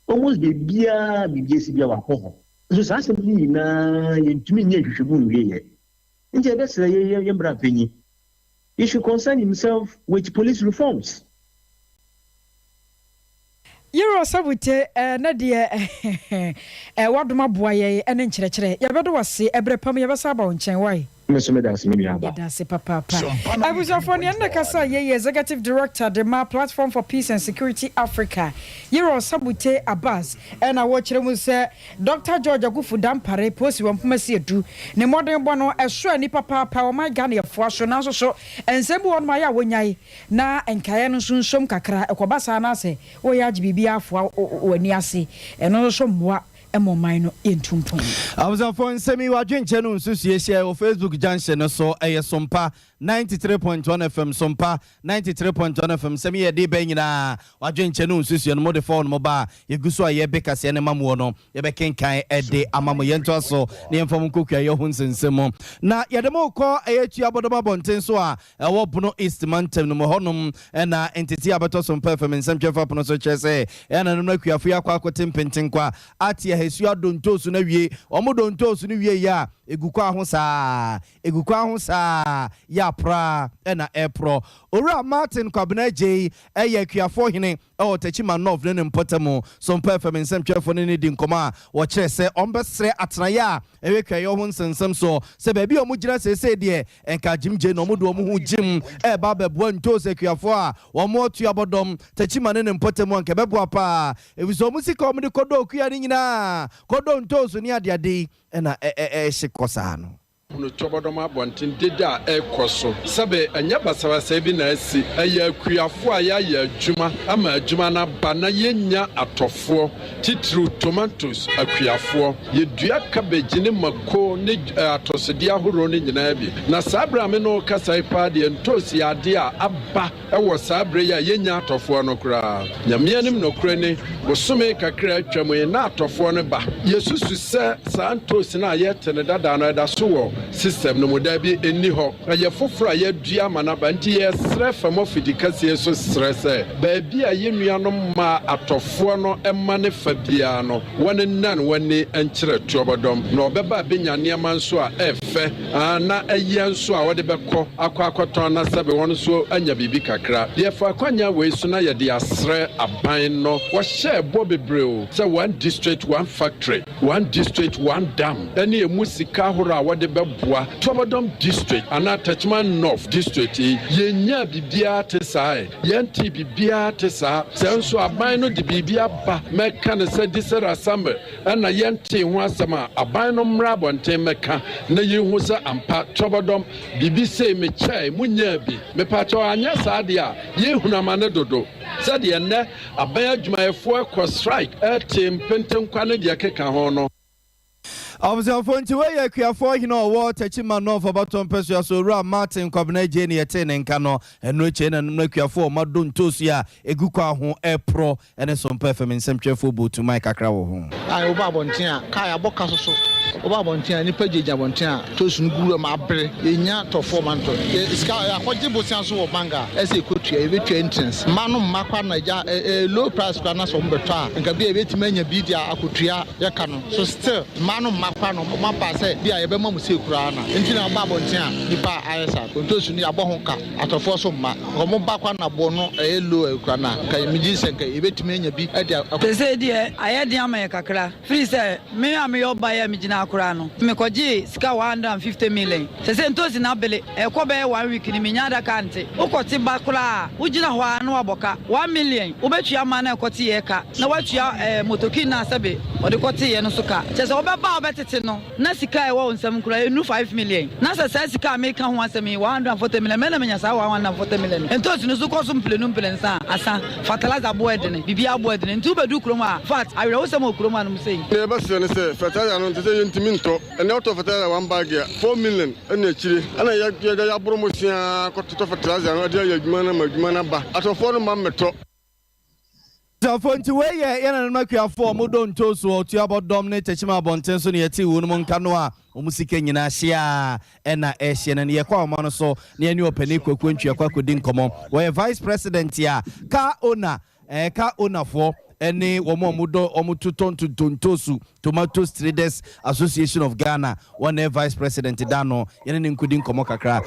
Almost beebiara biribi esi bi a wakɔ hɔ nso, saa asɛm yi nyinaa yɛntumi nyɛ nhwehwɛmu nwie yɛ. Nti ɛbɛsrɛ yɛ mmara panyin, he should concern himself with police reforms. Yɛrɛ Ɔsabute, na deɛ wadom aboa yɛ ne nkyerɛkyerɛ, yɛbɛdo wase. Ɛberɛ pam yɛbɛsa aba wo nkyɛn wae. Me nso meda ase, me nua aba. Yɛda ase papaapa. Abusuafoɔ, neɛ ne kasa yɛyɛ Executive Director de ma Platform for Peace and Security Africa, yɛrɛ Ɔsabute Abbas, ɛna wɔkyerɛ mu sɛ Dr George Akuffo Dampare posi wɔ mpoma si edu ne mmɔden bɔ no ɛso a nipa paapa ɔman Ghana yɛfoa so, nanso so nsɛm bi wɔ nom ayɛ a wɔnyae na nkaeɛ no nso nsom kakra. Ɛkɔba saa na sɛ wɔyɛ agye biribi afoa w'ani ase, ɛno nso so mmoa ɛma ɔman no yɛntu mpɔn. Abusuafoɔ, nsɛm yi wadwenkyɛ no nsusuo hyia wɔ Facebook Junction no so. Ɛyɛ Sompa 93.1 FM, Sompa 93.1 FM. Nsɛm yi yɛde bɛn nyinaa, wadwenkyɛ no nsusuo no mode fɔɔ no mo ba a yɛgu so a yɛbɛ kaseɛ no ma moɔ no, yɛbɛkenkan ɛde ama mo. Yɛntoa so na yɛmfa mo nkɔkua yɛ ho nsensɛm mu na yɛde mo kɔ ɛyɛ tua bɔdɔm abɔnten so a ɛwɔ Bono East mantam no mu hɔnom. Ɛna ntete a bɛtɔ so mpa fam nsɛmtwɛfa pono so kyerɛ sɛ ɛna no akuafo yi akɔ akɔte mpentenkwa ate ahasuo adɔ ntoosu no awie. Ɔmo dɔ ntoosu no wie yi a, egu kɔ aho saa, egu kɔ aho saa, yɛ apora ɛna ɛporɔ. Owura Martin Kwabena Agyei ɛyɛ akuafoɔ hene ɛwɔ Techiman North ne ne mpɔtam. So mpa fam nsɛmtwerɛfoɔ ne ne di nkɔmɔ a wɔkyerɛ sɛ ɔmbɛsrɛ atenaeɛ a ɛyɛ kuayɛ ho nsɛnsɛm so sɛ baabi a ɔmo gyina seesei deɛ, ɛnka gyimgye na ɔmo de ɔmo ho gyim ɛɛba abɛboa ntoosi akuafoɔ a wɔn atu abɔdɔm Techiman ne ne mpɔtam a, nka ɛbɛboa paa, efisɛ ɔmo sika ɔmo de kɔdɔ okuya no nyinaa, kɔdɔ ntoosi ne adeade yi, ɛna ɛɛhye kɔ saa no. Hunu Tɔbɔdɔm abɔnten deda a ɛrekɔ so, sɛbe ɛnyɛ basabasa bi na asi. Ɛyɛ akuafoɔ a yɛayɛ adwuma ama adwuma no aba na yɛnya atɔfoɔ, titiriw tomatoes akuafoɔ. Yɛdua cabbage ne mako ne atɔsodeɛ ahoroɔ no nyinaa bi, na saa berɛ a me ne wo kasa yi paa deɛ, ntoosi yɛ adeɛ a aba ɛwɔ saa berɛ yi a yɛnya atɔfoɔ no koraa. Nyame anim nokorɛ ne bosome kakra atwa mu yi na atɔfoɔ no ba. Yɛsusu sɛ saa ntoosi no a yɛte no dadaa no ɛda so wɔ system no mu. Daa bi ɛnni hɔ, ɛyɛ foforɔ a yɛadua ama no aba. Nti yɛsrɛ fam afidi kɛseɛ so srɛ sɛ baabi a yɛn nuanom ma atɔfoɔ no ɛma ne fa biara no, wɔne nan wɔne nkyerɛ Tuabɔdɔm na ɔbɛba abɛnya nneɛma nso a ɛɛfɛ na ɛyɛ nso a wɔde bɛkɔ akɔ akɔtɔn na sɛbe wɔn nso anya biribi kakra. Yɛfa akwanya wei so na yɛde asrɛ aban no, wɔhyɛ ɛbɔ bebree o sɛ one district one factory, one district one dam, ɛne emu sika ahorow a wɔde bɛboa Tuabɔdɔm District anaa Techiman North District yi. Yɛnya biribiara te saa ɛ, yɛnte biribiara te saa. Sɛ nso aban no de biribi aba mɛka no sɛ District Assembly ɛna yɛnte ho asɛm a, aban no mmra abɔnten mɛka na yɛhu sɛ ampa Tuabɔdɔm biribi sei mekyɛe munyaa bi. Mepakyɛw, anyɛ saa deɛ a, yɛhunu amane dodo sɛdeɛ nnɛ aban adwumayɛfoɔ ɛkɔ strike, ɛte mpentenkwa ne deɛ keka ho no. Abusuafoɔ, nti wɔyɛ akuafoɔ hene a ɔwɔ Techiman North abatɔ mpɛsua so, Owura Martin Kwabena Gye ne yɛtee ne nka no. Ɛno akyi na nom akuafoɔ ɔma do ntoosi a ɛgu kɔ ho ɛporɔ ɛne Sompa FM nsɛmtwerɛfoɔ bɔɔtuman kakra wɔ ho. A woba abɔnten a, kaa yɛabɔ ka so so woba abɔnten a, nipa gyinagyina abɔnten a tosi no gu wura mu abere. Yɛnya tɔfoɔ ma ntɔ yɛ sika. Yɛakɔgye bosea so wɔ bank a ɛsɛ yɛkɔtua, yɛbɛtua interest mma no mma kwa na agya low price kora na sɛ ɔmo bɛtɔ a, nka bi a yɛbɛtumi anya bi de akɔtua yɛka no so. Still mmaa no mma kwa no, ɔmo aba sɛ bi a yɛbɛma mo sei koraa na nti na ɔba abɔnten a nipa ayɛ saa. Ntosi no yɛabɔ ho ka, atɔfoɔ so mma. Ɔmo ba kwa na boɔ no ɛyɛ low kora na nka megye sɛ nka yɛbɛtumi anya bi de. Sese deɛ ayɛ den ama yɛ kakra, firi sɛ me a meyɛ ɔba yɛ megyina. nyinaa koraa no, mekɔgyee sika 150 million. Sɛsɛ ntoosi no abele, ɛrekɔ bɛyɛ one week ni, mennya adaka nte. Wokɔte ba koraa a, wogyina hɔ ara na woabɔ ka. 1 million, wobɛtua ma no a ɛkɔteeɛ ka, na woatua ɛɛ motokin no a sɛbe ɔde kɔteeɛ no nso ka. Kyerɛ sɛ wobɛba a wobɛtete no, na sika a ɛwɔ wo nsam koraa ɛnnu 5 million. Na sɛ saa sika a meka ho asɛm yi, 140 million, mɛn na manya saa 140 million no. Ntoosi no nso kɔ so mprenu mprɛnsa a, asa. Fertilizer boɔ ɛdene, biribiara boɔ ɛdene. Nti wobɛdu kurom a, in fact, awerɛhosɛm wɔ kurom hanom sei. Nea yɛbɛsrɛ ne sɛ fertilizer no nte sɛ yɛntumi ntɔ. Ɛnnɛ wotɔ fertilizer one bag a, 4 million ɛna akyire. Ɛna yɛ yɛ yɛaboro mmosea kɔtotɔ fertilizer no de ayɛ adwuma no ama adwuma no aba. Atɔfoɔ no mma mmɛtɔ. Abusuafoɔ, nti wei yɛ yɛn nananom akuafoɔ a wɔdɔ ntoosi wɔ Otuabɔdɔm ne Tekyima abɔnten so ne yɛte wɔ nom nka no a wɔn sika nyinaa hye a ɛna ɛhyeɛ no. Ne yɛkɔ ahoma no so na yɛne ɔpanin Kwaku Antwi akɔ akɔdi nkɔmmɔ. Wɔyɛ Vice President a car owner, car owner foɔ ɛne wɔn a wɔdɔ wɔn totɔ ntontoosu, Tomatoes Traders Association of Ghana, wɔn na ɛyɛ Vice President da no. Yɛne ne nkɔdi nkɔmmɔ kakra.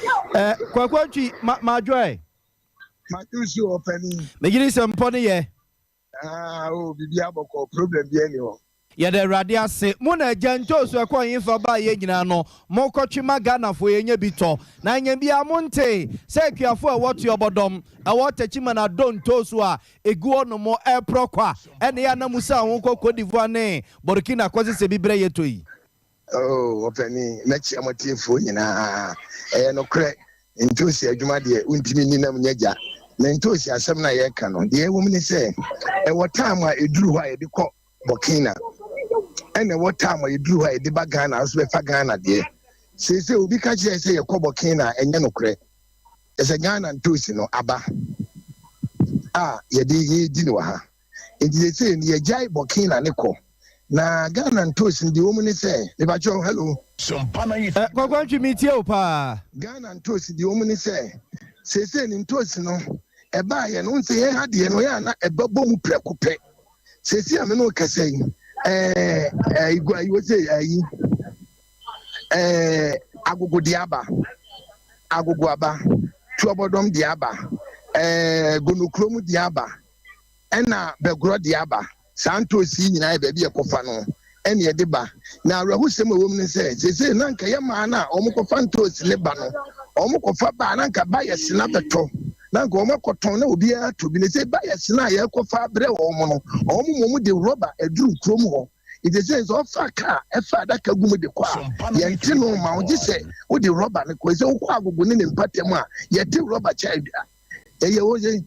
Kwaku Antwi, ma madwoɛ. Matusu ɔpanin. Megye sɛ mpɔ ne yɛ. Ah, oh, biribi abɔkɔ, problem bi ani hɔ. Yɛda Awurade ase. Mo na agya ntoosu ɛkɔ nyefa baa yɛ nyinaa no, mokɔtwe ma Ghanafoɔ yɛnya bi tɔ. Na anya biara monte sɛ akuafoɔ a ɛwɔ Tuobɔdɔm, ɛwɔ Techiman adɔ ntoosu a ɛgu hɔ nom ɛreporɔ kwa, ɛne yɛ anam sɛ ho kɔ Cote d'Ivoire ne Burkina kɔse sɛ bi brɛ yɛtɔ yi. Oh, ɔpanin, mɛkyia mo atiefoɔ nyinaa. Ɛyɛ nokorɛ, ntoosi adwuma deɛ wontumi nni nam nyɛ gya. Na ntoosi asɛm no a yɛreka no, deɛ ɛwɔ mu ne sɛ, ɛwɔ time a ɛduru hɔ a yɛde kɔ Burkina, ɛna ɛwɔ time a yɛduru hɔ a yɛde ba Ghana nso bɛfa Ghana deɛ. Seesei obi ka kyerɛ sɛ yɛkɔ Burkina a, ɛnyɛ nokorɛ. Ɛsɛ Ghana ntoosi no aba a yɛde yɛredi no wɔ ha. Nti seesei no yɛgyae Burkina ne kɔ. Na Ghana ntoosi no deɛ ɛwɔ mu ne sɛ, mepakyɛw, hello. Kwaku Antwi, metie wo paa. Ghana ntoosi deɛ ɛwɔ mu ne sɛ, seesei ne ntoosi no ɛbaayɛ no, nsɛ yɛn ha deɛ no yɛ a na ɛbɛbɔ mu prɛko pɛ. Seesei a me ne wo kasa yi, ɛɛ igua yi wɔ sɛ ayi agogo deɛ aba, agogo aba, tuobɔdɔm deɛ aba, gonokurom deɛ aba, ɛna bɛgorɔ deɛ aba. Saa ntoosi yi nyinaa yɛ baabi a ɛkɔfa no ɛne ɛde ba. Na awerɛhosɛm a ɛwɔ mu ne sɛ, seesei na nka yɛ maa no a wɔn kɔfa ntoosi ne ba no, wɔn kɔfa ba a na nka ba yɛ sena bɛtɔ na nka wɔn akɔtɔn na obiara atɔ bi. Na sɛ ba yɛ sena a yɛkɔfa abrɛ wɔn no, wɔn mmom de rɔba aduru kurom hɔ. Nti sɛ ɔfa kaa ɛfa adaka gu mu de kɔ a, yɛnte no ma wo, gye sɛ wode rɔba no kɔ. Sɛ wokɔ agogo ne ne mpatam a, yɛte rɔba kyɛ ɛyɛ wɔ yɛ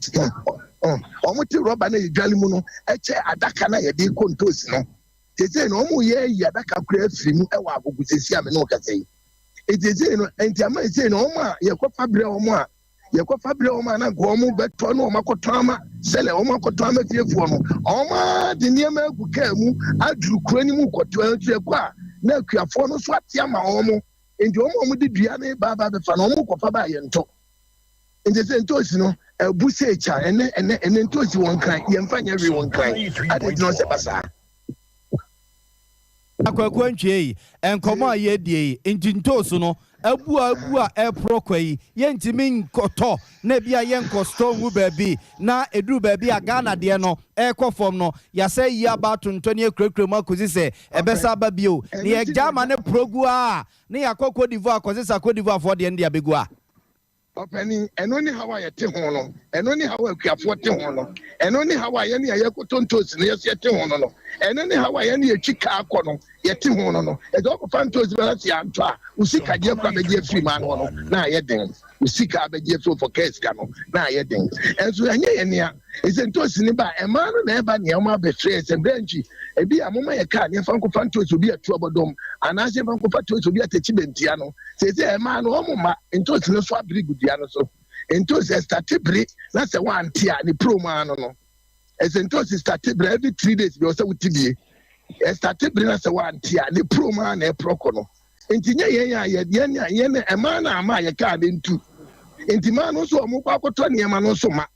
wɔn te rɔba no yɛdwale mu no ɛkyɛ adaka no a yɛde kɔ ntoosi no. Sese no wɔn yɛ ayi adaka kora afiri mu ɛwɔ agogo sese a me ne wo kasa yi. Nti sese no nti ama sese no wɔn a yɛkɔfa brɛ wɔn a yɛkɔfa brɛ wɔn a na nka wɔn bɛtɔ no, wɔn akɔtɔn ama sɛlɛ, wɔn akɔtɔn ama fiefoɔ no, wɔn a de nneɛma agu kaa mu aduru kuro no mu kɔtɔ. Nti ɛkɔ a na akuafoɔ no nso ate ama wɔn. Nti wɔn a wɔde dua ne baaba bɛfa no, wɔn kɔfa ba yɛn ntɔ. Nti sɛ ntoosi no ɛbu sɛ ekya ɛnɛ ntoosi wɔn kran yɛmfa nyɛ hwee wɔn kran adi nti na ɔsɛ basaa. Akwaku Antwie yi, nkɔmɔ a yɛdie yi, nti ntoosu no abu a abu a ɛporɔ kwa yi, yɛntumi nkɔtɔ na ebi a yɛnkɔ store ngu baabi na ɛduru baabi a Ghana deɛ no ɛrekɔ fam no, yɛasɛ yi aba atontɔ ne akurakura mu akɔsi sɛ ɛbɛsa aba bio na yɛgya ama ne porɔ gu a ne yɛakɔ Cote d'Ivoire akɔsesa Cote d'Ivoire foɔ deɛ no de abɛgu a. Ɔpanin, ɛno ne haw a yɛte ho no, ɛno ne haw a akuafoɔ te ho no, ɛno ne haw a yɛne a yɛkɔtɔ ntoosi no yɛso yɛte ho no, ɛno ne haw a yɛne yɛtwi kaa kɔ no yɛte ho no. Ɛsɛ ɔkɔfa ntoosi bɛna sɛ yɛantɔ a, wo sika deɛ kora bɛgye afiri mu ano no na ayɛ den. Wo sika bɛgye afiri fɔ kaa sika no na ayɛ den. Ɛnso ɛnyɛ yɛ nea ɛsɛ ntoosi ne ba ɛmaa no na ɛba nea ɔma abɛfrɛ sɛ brɛnkyi ebi a moma yɛ kaa ne yɛfa nkɔfa ntoosi obi atu abɔdɔm anaasɛ yɛfa nkɔfa ntoosi obi atakyi bɛntia no. Sɛ ɛmaa no ɔmo ma ntoosi no so abere gu dua no so. Ntoosi ɛstart bere na sɛ wante a ne puro mu ano no, ɛsɛ ntoosi start bere every 3 days bi ɔsɛ wote bie. Ɛstart bere na sɛ wante a ne puro mu a na ɛporɔ kɔ no. Nti nyɛ yɛn a yɛ yɛn a yɛn ɛmaa no ama a yɛ kaa ne ntu. Nti maa no nso ɔmo kɔ akɔtɔ nneɛma no nso ma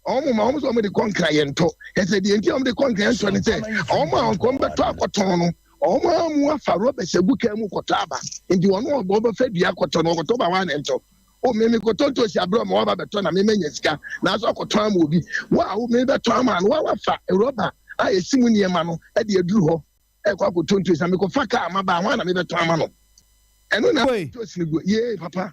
ɔmo ma ɔmo nso ɔmo de kɔ nkra yɛn tɔ. Ɛsɛ deɛ nti a ɔmo de kɔ nkra yɛn tɔ ne sɛ ɔmo a nkɔm bɛtɔ akɔtɔn no, ɔmo amu afa rɔba hyɛ gu kaa mu kɔtɔ aba. Nti ɔno ɔbɔ bɛfɛ dua kɔtɔ no, ɔkɔtɔ ba wa ne ntɔ o. Mímí kɔtɔ ntoosi abirɛ ɔmo waba bɛtɔ na mímí nya sika, nanso akɔtɔ ama obi wa a mímí bɛtɔ ama no wa wafa rɔba a esi mu nneɛma no ɛde aduru hɔ. ɛkɔ akɔtɔ ntosi na mekɔfa kaa maba a hwan na mebɛtɔn ama no? Ɛno na ntosi no gu yee papa.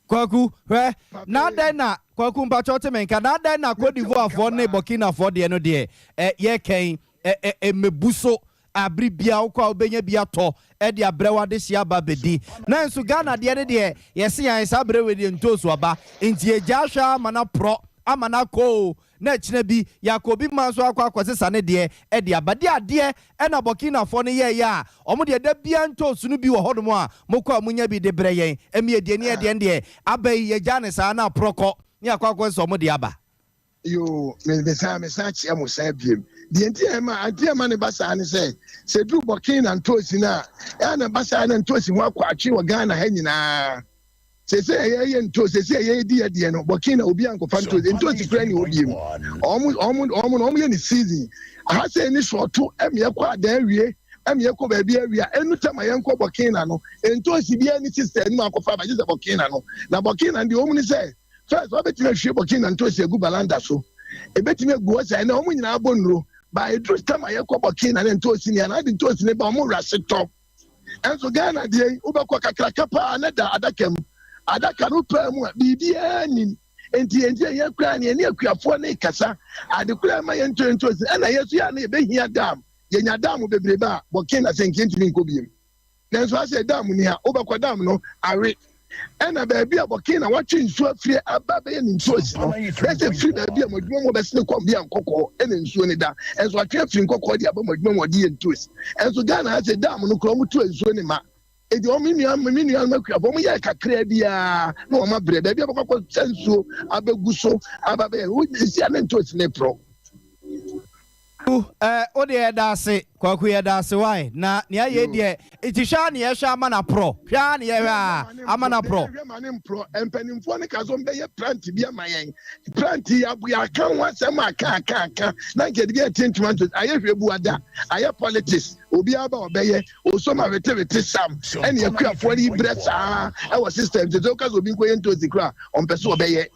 Kwaku, hwɛ, na adɛn na, Kwaku mpakyɛ wote me nka, na adɛn na Cote d'Ivoire foɔ ne Burkina foɔ deɛ no deɛ, ɛ, yɛkɛn, ɛ, ɛ, ɛmɛbu so, a bere biara wokɔ a wobɛnya bi atɔ de abrɛ wo adehyeɛ aba abɛdi. Nanso Ghana deɛ no deɛ, yɛse yɛn saa berɛ wei deɛ ntoosu aba, nti yɛgyaa hwɛ ara ma no aporɔ, ama no akɔ oo, na akyina bi yɛakɔ obi man so akɔ akɔsesa ne deɛ de aba. Deɛ adeɛ na Burkinafoɔ no yɛeɛ a wɔn deɛ da biara ntoosu no bi wɔ hɔnom a mokɔ a monya bi de brɛ yɛn, ɛmi yɛdeɛ ni ɛdeɛn deɛ aba yi yɛgyaa no saa na aporɔ kɔ ne yɛakɔ akɔsesa wɔn deɛ aba. Yoo, me mesan mesan kyea mo san biem. Deɛ nti a ɛma nti a ɛma ne ba saa ne sɛ, sɛ eduru Burkina ntoosi no a, ɛyɛ na ɛba saa na ntoosi ho akɔ atwe wɔ Ghana ha nyinaa. Sese a yɛyɛ ntoosi, sese a yɛredi yɛ deɛ no, Burkina obi ankɔfa ntoosi, ntoosi koraa ni hɔ biem. Wɔn wɔn wɔn no wɔn yɛ ne season. Aha sɛ ni sɔɔto ɛmi ɛkɔ adan awie, ɛmi ɛkɔ baabi awie a, ɛnu tɛm a yɛnkɔ Burkina no, ntoosi biara ni sista anim akɔfa aba gye sɛ Burkina no. Na Burkina no deɛ wɔn ni sɛ First, wabɛtumi ahwie Burkina ntoosi agu balanda so. Ebetumi agu hɔ sɛ ɛnɛ wɔn nyinaa bɔ nnuro. Ba eduru tam a yɛkɔ Burkina ne ntoosi ni anaa de ntoosi ne ba wɔn wura se tɔ. Ɛnso Ghana deɛ yi, wobɛkɔ kakraka paa na da adaka mu. Adaka no paa mu a, biribiara nim. Nti yɛn nti yɛn koraa ne yɛne akuafoɔ ne kasa. Ade koraa ma yɛn ntɔ ntoosi. Ɛna yɛn so yɛ a na yɛbɛhia dam. Yɛnya dam bebrebe a, Burkina sɛ nka yɛntumi nkɔ biem. Nanso asɛ dam ni ha, wobɛkɔ dam no awe. Ɛna baabi a Burkina watwe nsuo afiri aba bɛyɛ ne nsuo si no, na sɛ firi baabi a mo adwuma mu bɛsene kɔm bi a nkɔkɔɔ ɛna nsuo no da. Ɛnso atwe afiri nkɔkɔɔ de aba mo adwuma mu ɔde yɛ ntoos. Ɛnso Ghana ha sɛ dam no koraa wɔn tu nsuo ne ma. Enti wɔn me nua me nuanom akuafo wɔn yɛ kakraa biara na wɔn abrɛ baabi a bɛkɔ akɔ sɛ nsuo abɛgu so aba bɛyɛ. Esi a ne ntoos ne porɔ. Kwaku eh wo deɛ yɛda ase. Kwaku yɛda ase wai na nea yei deɛ nti hwɛ ara ne yɛhwɛ ama no aporɔ hwɛ ara ne yɛhwɛ ara ama no aporɔ. Yɛhwɛ ma no mporɔ mpanimfoɔ no ka sɛ wɔbɛyɛ plant bi ama yɛn plant yi abo yɛaka ho asɛm aka aka aka na nka yɛde bi atie ntoma nto ayɛ hwɛ bu ada ayɛ politics obiara ba ɔbɛyɛ osom awetewete sam ɛne akuafoɔ no yi brɛ saa ɛwɔ system nti sɛ woka sɛ obi nkɔyɛ ntosi koraa ɔmpɛ sɛ ɔbɛyɛ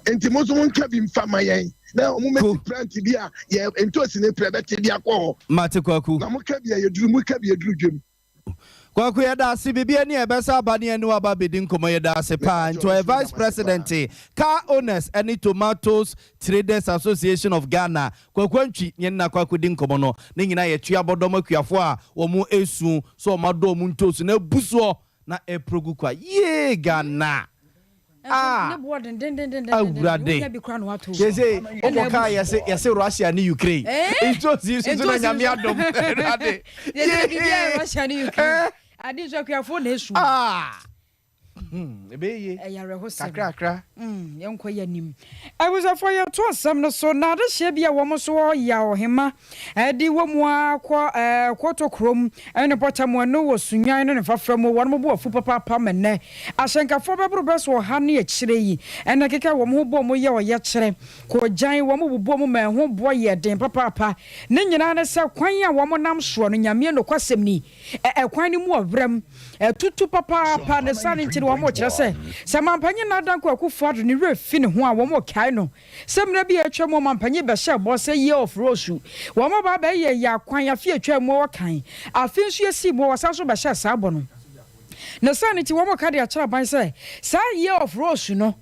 nti mo nso monka bi mfa ma yɛn na wɔn mɛsi plant bi a yɛ ntoosi ne prɛ bɛte de akɔ hɔ. Mate Kwaku. Na mo ka bi a yɛduru mo ka bi yɛduru dwam. Kwaku yɛda ase biribi ani a ɛbɛsa aba ne yɛne wo aba abɛdi nkɔmmɔ yɛda ase paa nti ɔyɛ vice president car owners ɛne tomatoes traders association of Ghana Kwaku Antwi ne yɛne no akɔ akɔdi nkɔmmɔ no ne nyinaa yɛ Tuabɔdɔm akuafoɔ a wɔn ɛsu sɛ wɔn adɔ wɔn ntoosi no abu soɔ na ɛprogu kwa yee Ghana. Ah! Awurade! Seesei wokɔ kaa yɛse yɛse Russia ne Ukraine. Ntosi nso so na Nyame adom. Awurade! Yee! Russia ne Ukraine. Ade nso akuafoɔ na esu. Ah! Hmm, ɛbɛyɛ yie. Ɛyɛ awerɛhosɛm. Kakrakra. Mm, yɛnkɔ yɛn anim. Abusuafoɔ yɛto asɛm no so na adehyeɛ bi a wɔn nso wɔ Yaw Hema de wɔ mu ara kɔ Koto kurom ne mpɔtam ɛno wɔ Sunyani ne ne mfafra mu wɔn bo afu papaapa ma nnɛ ahyɛnkafoɔ bɛboro bɛso ɔha ne akyire yi na ɛkeka wɔn ho bɔ mu yɛ ɔyɛkyerɛ kɔgyan wɔn bobɔ mu ma ɛho boɔ yɛ den papaapa ne nyinaa ne sɛ kwan a wɔn nam soɔ no Nyame nokwasɛm ni ɛkwan no mu ɔwerɛm tutu papaapa ne saa no nti no wɔn rekyerɛ sɛ sɛ Mampanyin Nana Dankwa Akufo-Addo ne werɛ fi ne ho a wɔn rekae no Sɛ mmerɛ bi a atwa mu ɔmampanyin bɛhyɛɛ bɔ sɛ Year of Rose wɔn aba abɛyɛ yɛn akwan afe a atwaa mu wɔ kan afe nso yɛsii mu wɔsan nso bɛhyɛɛ saa bɔ no. Ne saa no nti wɔn ka de akyerɛ aban sɛ saa Year of Rose no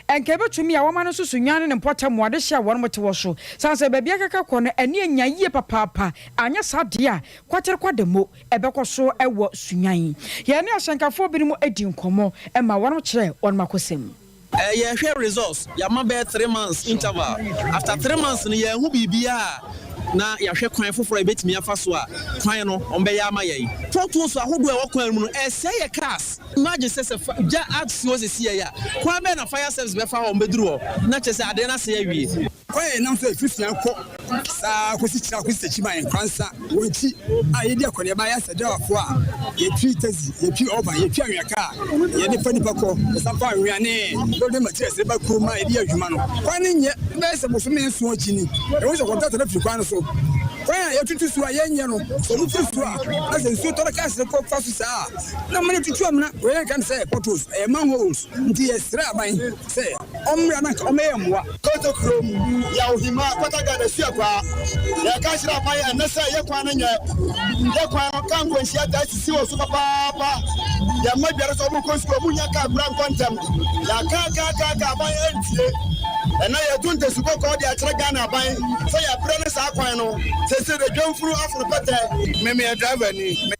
nka ɛbɛtumi a wɔma no nso so nwan ne ne mpɔtam wɔ adehye a wɔn te wɔ so sane sɛ baabi akeka kɔ no ani anya yie papaapa anyɛ saa deɛ a kwatere kwadamo ɛbɛkɔ so wɔ Sunyani. Yɛne ahyɛnkafoɔ binom di nkɔmmɔ ma wɔn kyerɛ wɔn akosɛm. Eh yɛhwɛ results yɛama bɛyɛ 3 months interval, after 3 months no yɛnhu biribiara a, na yɛahwɛ kwan foforɔ a yɛbɛtumi afa so a kwan no wɔbɛyɛ ama yɛn. Potholes ahodoɔ a ɛwɔ kwan no mu no ɛresɛe yɛ cars. Imagine sɛ sɛ gya asi hɔ sɛsi yɛn a, kwan bɛn na fire service bɛfa hɔ a wɔbɛduru hɔ na kyerɛ sɛ adeɛ no asɛe awie. Kwan a yɛnam so firi sua kɔ saa kɔsi Kyira kɔsi Takyiman, Nkoransa, wɔn akyi a yɛdi akɔneaba yɛ asɛdɛwafoɔ a yɛtwi taxi, yɛtwi ɔba, yɛtwi anwea kaa, yɛde fa nnipa kɔ, yɛsan fa anwea ne building materials de ba kurom a yɛde yɛ adwuma no. Kwan no nyɛ bɛyɛ sɛ bosome 7 akyi ni, yɛhu sɛ kɔntrata no afiri kwan no so. Kwan a yɛtutu so a yɛnyɛ no, sɛ ɔmo firi so a, na sɛ nsuo tɔ na cars no kɔ fa so saa a, na amena tutu amena. Wei yɛnka no sɛ potholes, ɛyɛ manholes. Nti yɛsrɛ aban sɛ ɔmmra na nka ɔmmɛyɛ mmoa. Koto kurom, Yaw Hima, Kwata Ghana Suakwaa. Yɛka kyerɛ aban ɛnnɛ sɛ yɛ kwan no nyɛ. Yɛ kwan no, kaa nkwanhyia taa sisi wɔ so papaapa. Yɛn mma dware sɛ wɔrekɔ sukuu a, wɔnnya kaa koraa nkɔ ntɛm. Yɛaka aka aka aka, aban antie. Ɛnnɛ yɛreto ntasu kɔkɔɔ de akyerɛ Ghana aban sɛ yɛabrɛ ne saa kwan no. Seesei de dwamfunu afono pɛtɛ. Me meyɛ driver ni.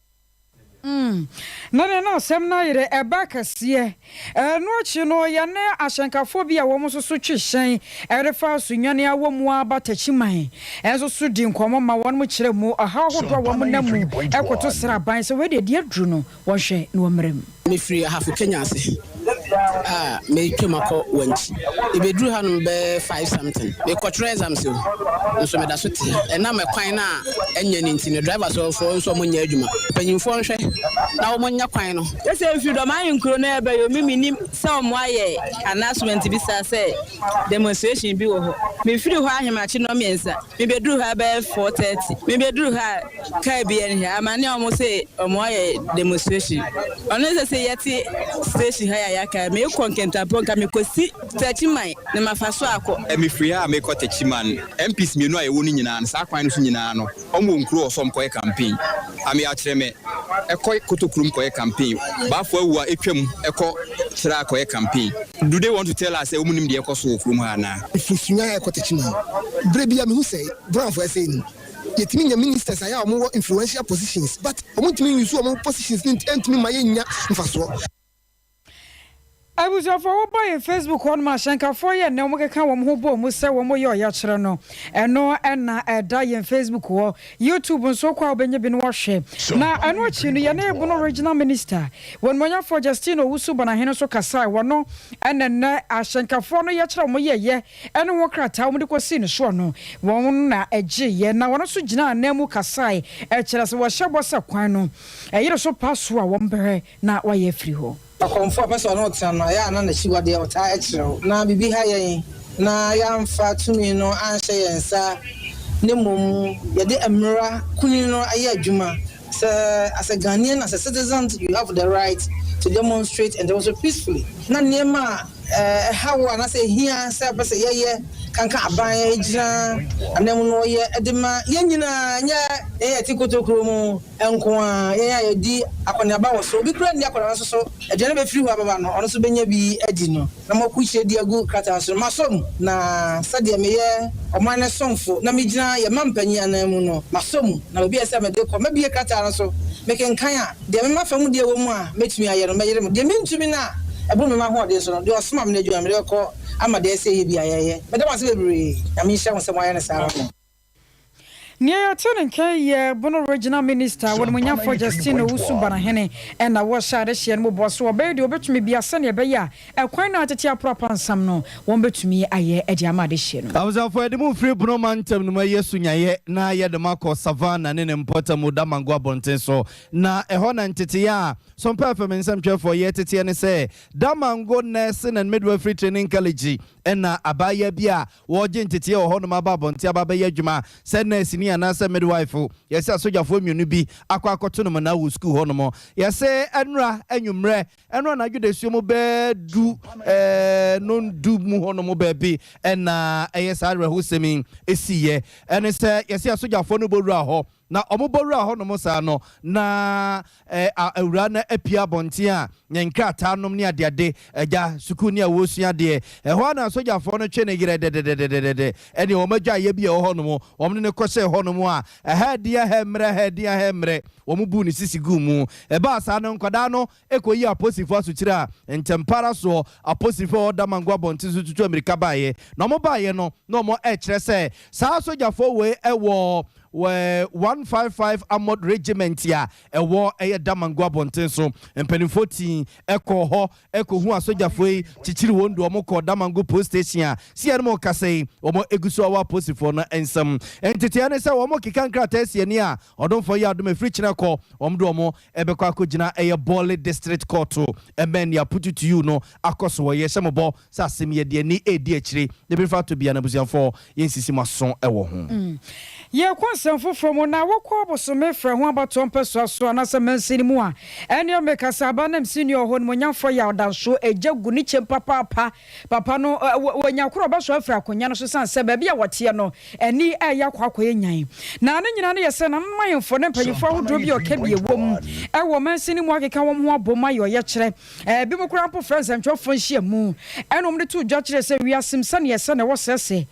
Mm. Na deɛ na asɛm no ayerɛ ɛba kɛseɛ. Ɛno akyi no, yɛne ahyɛnkafoɔ bi a wɔn nso so twe hyɛn refa Sunyani awɔ mu aba Takyiman nso so di nkɔmmɔ ma wɔn kyerɛ mu ɔhaw ahodoɔ a wɔn nam mu koto srɛ aban sɛ wei deɛ deɛ aduru no wɔnhwɛ na wɔmmrɛ mu. Mefiri Ahafo Kenya ase a meretwam akɔ Wankyi. Mebɛduruu hanom bɛyɛ five something. Merekɔtwerɛ exams o, nso meda so te ha. Ɛnam ɛkwan no a ɛnyɛ no nti no, drivers foɔ nso wɔnyɛ adwuma. Mpanyinfoɔ nhwɛ na wɔnyɛ kwan no. Sɛ mfiri dɔm ahenkuro no reba yi o, me mennim sɛ wɔn ayɛ announcement bi saa sɛ demonstration bi wɔ hɔ. Mefiri hɔ ahemakye nnɔnmiɛnsa, mebɛduru ha bɛyɛ 4:30. Mebɛduru ha a, Car biara nni ha. Amane a wɔn se wɔn ayɛ demonstration. Ɔno sɛ sɛ yɛte station ha yi a yɛaka yi, mekɔ Nkentampo nka mekɔsi Techiman na mafa so akɔ. Mefiri ha a mekɔ Techiman, MPs mmienu a yɛwɔ no nyinaa no, saa kwan no so nyinaa no, wɔn wɔ nkuro wɔ so a wɔkɔyɛ campaign. Ame akyerɛ me ɛkɔ Kotokurom kɔyɛ campaign, Bafo awu a ɛtwam ɛkɔ Kyerɛ kɔyɛ campaign. Do they want to tell us sɛ wɔn nim deɛ ɛkɔ so wɔ kurom ha anaa? Mefiri Sunyani ɛkɔ Techiman. Berɛ biara mehu sɛ Brownfoɔ ɛsɛe no. Yɛtumi nya ministers a yɛ a wɔn wɔ influential positions but wɔn ntumi n use wɔn positions no ntumi mma yɛn nnya mfasoɔ. Abusuafoɔ woba yɛn Facebook hɔ nom a hyɛnkafoɔ yɛ nnɛ wɔn keka wɔn ho bɔɔ mu sɛ wɔn yɛ ɔyɛkyerɛ no ɛno na ɛda yɛn Facebook hɔ YouTube nso wokɔ a wobɛnya bi na wahwɛ na ɛno akyi no yɛne Bono Regional Minister Wɔnumɔnyɛfoɔ Justine Owusu Banahene nso kasae wɔno ɛna nnɛ ahyɛnkafoɔ no yɛkyerɛ wɔn yɛyɛ ne ho krataa a wɔde kɔsii ne soɔ no, wɔn na ɛgyeeɛ, na wɔn nso gyinaa ananmu kasae, kyerɛ sɛ wɔhyɛ bɔ sɛ kwan no yere so pa so a wɔbɛhwɛ na wɔayɛ afiri hɔ. Ɔkɔmfo a ɔpɛ sɛ ɔne wo tena no, ɛyɛ a na n'akyiwadeɛ ɔtaa kyerɛ wo. Na biribi ha yɛn na yɛamfa tumi no anhyɛ yɛn nsa, na mmom yɛde mmara kunini no ayɛ adwuma. Sɛ as a Ghanaian, as a citizen, you have the right to demonstrate and demonstrate peacefully. Na nneɛma a ɛha wo anaasɛ ehia sɛ wopɛ sɛ yɛyɛ kanka aban gyina ananmu no wɔyɛ de ma yɛn nyinaa, ɛnyɛ yɛn a yɛte kotokuro mu nko ara, yɛn a yɛdi akɔneaba wɔ so. Obi koraa nni akɔneaba nso so, aduane bɛfiri hɔ abɛba no, ɔno nso bɛnya bi adi no. Na moakurukyire de agu krataa so no, masɔ mu, na sɛdeɛ meyɛ ɔman no somfo na megyina yɛn mampanyin ananmu no, masɔ mu, na baabi a ɛsɛ sɛ mede kɔ, mɛbue krataa no so, mekenkan a, deɛ me m'afa mu deɛ wɔ mu a mɛtumi ayɛ no, mɛyere mu, deɛ mentumi no a ɛboro me m'ahoɔden so no, deɛ ɔsoma me no adwuma no, mede bɛkɔ ama deɛ ɛsɛ sɛ ɛyɛ biara yɛayɛ. Meda mo ase bebree. Nyame nhyira mo sɛ moayɛ no saa ama me. Nea yɛte ne nka yi yɛ Bono Regional Minister, Onimuonyamfoɔ Justine Owusu Banahene na wɔhyɛ adehyeɛ no mu bɔ so wɔbɛyɛ deɛ wɔbɛtumi biara sɛdeɛ ɛbɛyɛ a ɛkwan no a atete aporo apansam no wɔbɛtumi ayɛ de ama adehyeɛ no. Abusuafo, yɛde mo firi Bono mantam no mu ayi Asunyaeɛ na yɛde mo akɔ Savannah ne ne mpɔtam Damango abɔnten so. Na ɛhɔ na nteteeɛ a Sompa FM nsɛmtwerɛfoɔ yɛ teteɛ ne sɛ Damango Nursing and Midwifery Training College na abaayewa bi a Wɔregye nteteeɛ wɔ hɔnom aba abɔnten aba abɛyɛ adwuma sɛ nɛɛseni anaasɛ midwife. Yɛse asogyafoɔ mmienu bi akɔ akɔto no monnaa wɔ sukuu hɔnom. Yɛse ɛnora anwummerɛ, ɛnora anadwo dasuo mu bɛɛ du ɛɛ nondu mu hɔnom baabi ɛna ɛyɛ saa awerɛhosɛm yi ɛsiiɛ. Ɛne sɛ yɛse asogyafoɔ no bɔwuraa hɔ Na wɔbɔ wuraa hɔnom saa no, na awuraa no apue abɔnten a ne nkrataa nom ne adeade, agya, sukuuni a wɔresua adeɛ. Ɛhɔ ara na asogyafoɔ no twe no yerɛ dɛdɛdɛdɛdɛdɛ, ɛnneɛ wɔn adwaeɛ bi a ɛwɔ hɔnom, wɔn ne no kɔhyɛɛ hɔnom a ɛha adi aha mmerɛ, ɛha adi aha mmerɛ, wɔbuu ne sisi guu mu. Ɛbaa saa no, nkwadaa no kɔyii aposifoɔ asokyire a ntɛmpa ara soɔ aposifoɔ a wɔwɔ Damango abɔnten so tutuu ammirika baeɛ. Na wɔbaeɛ no, na wɔrekyerɛ sɛ saa asogyafoɔ wei wɔ 155 Armoured Regiment a ɛwɔ ɛyɛ Damango abɔnten so. Mpanimfoɔ tii kɔɔ hɔ kɔhuu asogyafoɔ yi kyekyere wɔn de wɔn kɔɔ Damango Police Station a seɛ no rekasa yi wɔgu so wɔ aposifoɔ no nsam. Nteteɛ ne sɛ wɔrekeka nkrataa si ani a ɔdomfoɔ yɛ adom ɛfiri kyena kɔ wɔde wɔn ɛbɛkɔ akɔgyina ɛyɛ Bole District Court ɛbɛn nea Pututuyu no akɔ so wɔ. Yɛhyɛ mo bɔ sɛ asɛm yi yɛde ani redi akyire na ebi mfa ato biara no abusuafoɔ yɛnsisi mo aso wɔ ho. Yɛkɔ nsɛm. Nsɛm foforɔ mu, na wokɔ bosome frɛ ho abatoɔ mpɛsoa so anaasɛ mansini mu a, ɛneɛ meka sɛ aba nam sini ɔhɔ animuonyamfoɔ yaw dansoɔ egya gu ne kyɛm papaapa. Papa no, wanya koro a ɔbɛsɔ afiri akonwa no so sane sɛ baabi a wɔteɛ no ani reyɛ akɔ akɔyɛ nyan. Na ne nyinaa no yɛ sɛ nananom ahemfo ne mpanyimfoɔ ahodoɔ bi a ɔka bi wom wɔ mansin no mu akeka wɔn ho abom ayɛ ɔyɛkyerɛ. Ebinom koraa mpo frɛ nsɛntwerɛfoɔ nhyiamu na wɔde to dwa kyerɛ sɛ wiase mu sɛdeɛ ɛsɛ na ɛwɔ sɛsɛ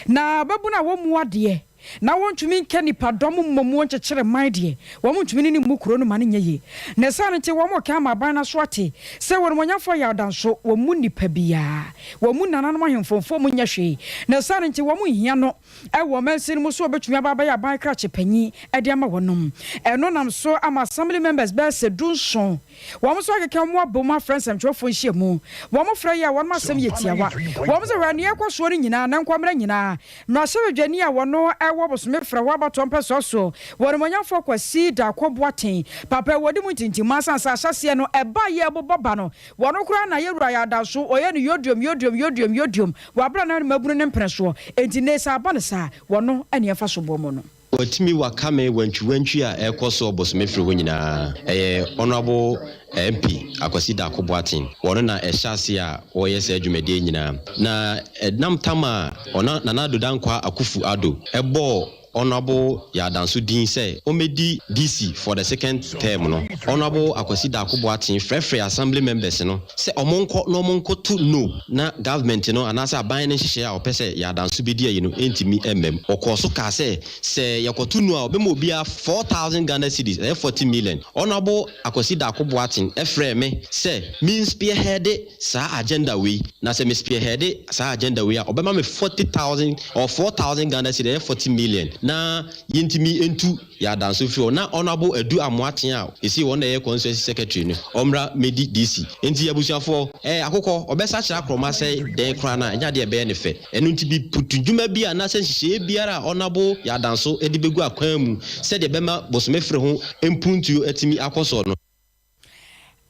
na babunu a wɔmmu adeɛ Na wɔntumi nka nnipadɔm mmɔ mu nkyekyere man deɛ, wɔntumi ne no mmu kuro no ma no nyɛ yie. Ne saa no nti, wɔreka ama aban no aso ate sɛ wɔn animuonyamfoɔ yɛ adanso, wɔmmu nnipa biara, wɔmmu nananom ahemfo mfa wɔn nyɛ hwee. Ne saa no nti, wɔnhia no wɔ ɔmansin no mu sɛ ɔbɛtumi aba abɛyɛ aban krakye panin de ama wɔnom. Ɛno nam so ama Assembly members bɛyɛ sɛ dunson Wɔn nso akeka wɔn abom afrɛ nsɛmtwerɛfoɔ nhyiamu. Wɔn frɛ yi a wɔn asɛm yɛ tiawa. Wɔn sɛ hwɛ nea ɛrekɔ soɔ no nyinaa, na nkɔmmrɛ nyinaa. Mmarahyɛbadwani a wɔno wɔ bosome frɛ hɔ abatoɔ mpɛsoa soɔ, wɔ Animuonyamfoɔ Kwasi Darko Boateng, papa yi wɔdi mu ntintimmu asane sɛ ahyɛseɛ no ɛba yɛ bobɔ ba no, wɔno koraa na yɛwura yɛ adaso, ɔyɛ no yodiom yodiom yodiom yodiom wɔ aberɛ a na ne mmabunu no mpene soɔ. Enti nnɛ yi sɛ aba no saa, wɔno ne ɛmfa soboɔ mmɔ no. Watumi waka me wantwiwantwi a ɛrekɔ soɔ bosome firi hɔ nyinaa. Ɛyɛ Honourable MP Akwasi Darko Boateng. Ɔno na ɛhyɛ aseɛ a ɔreyɛ saa dwumadie yi nyinaa. Na ɛnam tam a ɔna Nana Addo Dankwa Akuffo Addo bɔɔ Honourable Yadanso din sɛ ɔmmɛdi DC for the second term no, Honourable Akwasi Darko Boateng frɛfrɛɛ Assembly members no sɛ ɔmo nkɔ na ɔmo nkɔto no na government no anaasɛ aban no nhyehyɛe a ɔpɛ sɛ Yɛadanso bedi ayi no ntumi mma mu. Ɔkɔɔ so kaa sɛ, sɛ yɛkɔto no a ɔbɛma obiara 4,000 Ghana cedis, ɛyɛ 40 million. Honourable Akwasi Darko Boateng frɛɛ me sɛ me nspearheade saa agenda wei, na sɛ me spearheade saa agenda wei a ɔbɛma me 40,000 or 4,000 Ghana cedis, ɛyɛ 40 million, na yɛntumi ntu Yɛ adanso firi hɔ na Honourable Adu Amoateng a seesei ɔno na ɛyɛ Constituency Secretary no ɔmmra mmɛdi DC. Nti abusuafoɔ, ɛɛ akokɔ, ɔbɛsakyera akorɔma sɛ dɛn koraa no a, ɛnyɛ adeɛ a ɛbɛyɛ no fɛ. Ɛno nti bi putu dwuma bi anaasɛ nhyehyɛeɛ biara a Honourable Yɛ Adanso de bɛgu akwan mu sɛdeɛ ɛbɛma bosome-fere ho mpuntuo atumi akɔ soɔ no.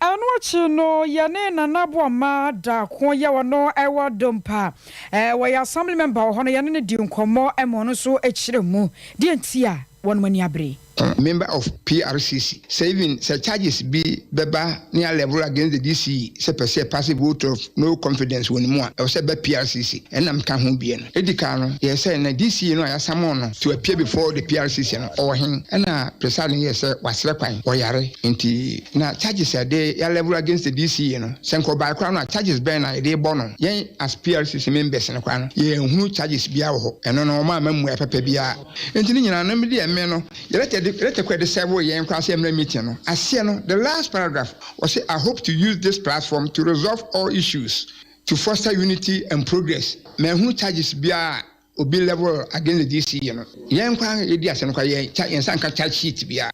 Ɛno akyi no, yɛne Nana Boamah Darko yɛ ɔno wɔ Dompa, wɔyɛ Assembly member wɔ hɔ no, yɛne no dii nkɔmmɔ ma ɔno nso kyerɛɛ mu deɛ nti a wɔn ani abere. Member of PRCC sɛ even sɛ charges bi bɛba ne a level against the DCE sɛ pɛ sɛ pass vote of no confidence wɔ ne mu a ɛwɔ sɛ ɛba PRCC ɛna meka ho bie no edi kan no yɛɛ sɛ na DCE no a yɛasamɔn no to appear before the PRCC no ɔwɔ hen ɛna presiding yɛɛ sɛ wasrɛ kwan ɔyare nti na charges a yɛde yɛ level against the DCE no sɛ nka ɔbae koraa no a charges bɛn na yɛde rebɔ no yɛn as PRCC members no koraa no yɛnhunu charges biara wɔ hɔ ɛno no wɔn amma mmuae papa biara nti ne nyinaa no me deɛ me no yɛ letter de letter koraa yɛde serve yɛn koraa sɛ yɛmmra meeting no aseɛ no the last paragraph wɔse I hope to use this platform to resolve all issues to foster unity and progress manhunu charges biara a obi level against the DCE no yɛn koraa yɛdi asɛm no koraa yɛn yɛn nsa nka charge sheet biara.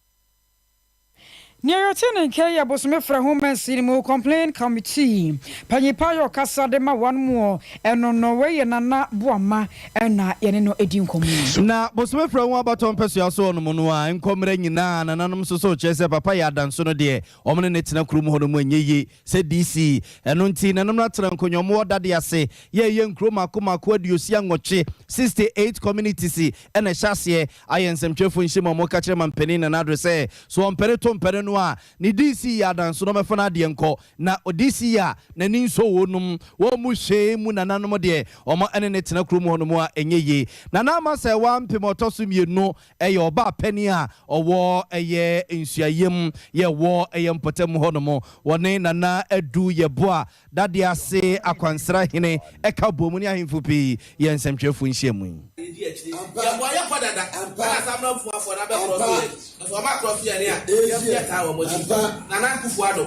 Nea yɛte ne nka yi yɛ bosome frɛ ho mansini mu Complain Committee panyin pa yɛ ɔkasa de ma wɔn moɔ ɛno no wei yɛ Nana Boamah ɛna yɛne no ɛdi nkɔmmɔ yi. Na bosome frɛ ho abatɔ mpɛsoa so ɔnom no a nkɔmmerɛ nyinaa nananom nso so kyerɛ sɛ papa yɛ adanso no deɛ wɔn ne no tena kurom hɔ no mu ɛnyɛ yie sɛ DC ɛno nti nanom no atena nkonnwa wɔn wɔ dade ase yɛ ɛyɛ nkuro mako mako 68, 68 communities ɛna ɛhyɛ aseɛ ayɛ nsɛmtwerɛfoɔ nhyiam a wɔka kyerɛ mampanin Nana Addo sɛ so ɔmpɛ no to mpɛ no no a ne DC yɛ adanso na ɔmɛfa no adeɛ nkɔ na DC a n'ani nsɔ wɔnom wɔn mu hwee mu nananom deɛ wɔn ɛne no tena kurom hɔ nom a ɛnyɛ yie. Nana Ama Sɛɛwaa mpem ɔtɔ so mmienu ɛyɛ ɔbaa panin a ɔwɔ ɛyɛ nsuayɛm yɛ wɔ ɛyɛ mpɔtam hɔ nom wɔne Nana Adu Yeboah Dade ase akwansra hene ka bɔ mu ne ahemfo pii yɛ nsɛmtwerɛfoɔ nhyiamu yi. Yɛdi akyire. Yɛboa yɛn kɔ dada. Ɛna saa mmeranfoafoɔ no abɛkorɔ so yɛn. Na sɛ wɔn akorɔ so yɛn a, yɛn nso yɛtaa wɔn akyi. Nana Akufo Addo,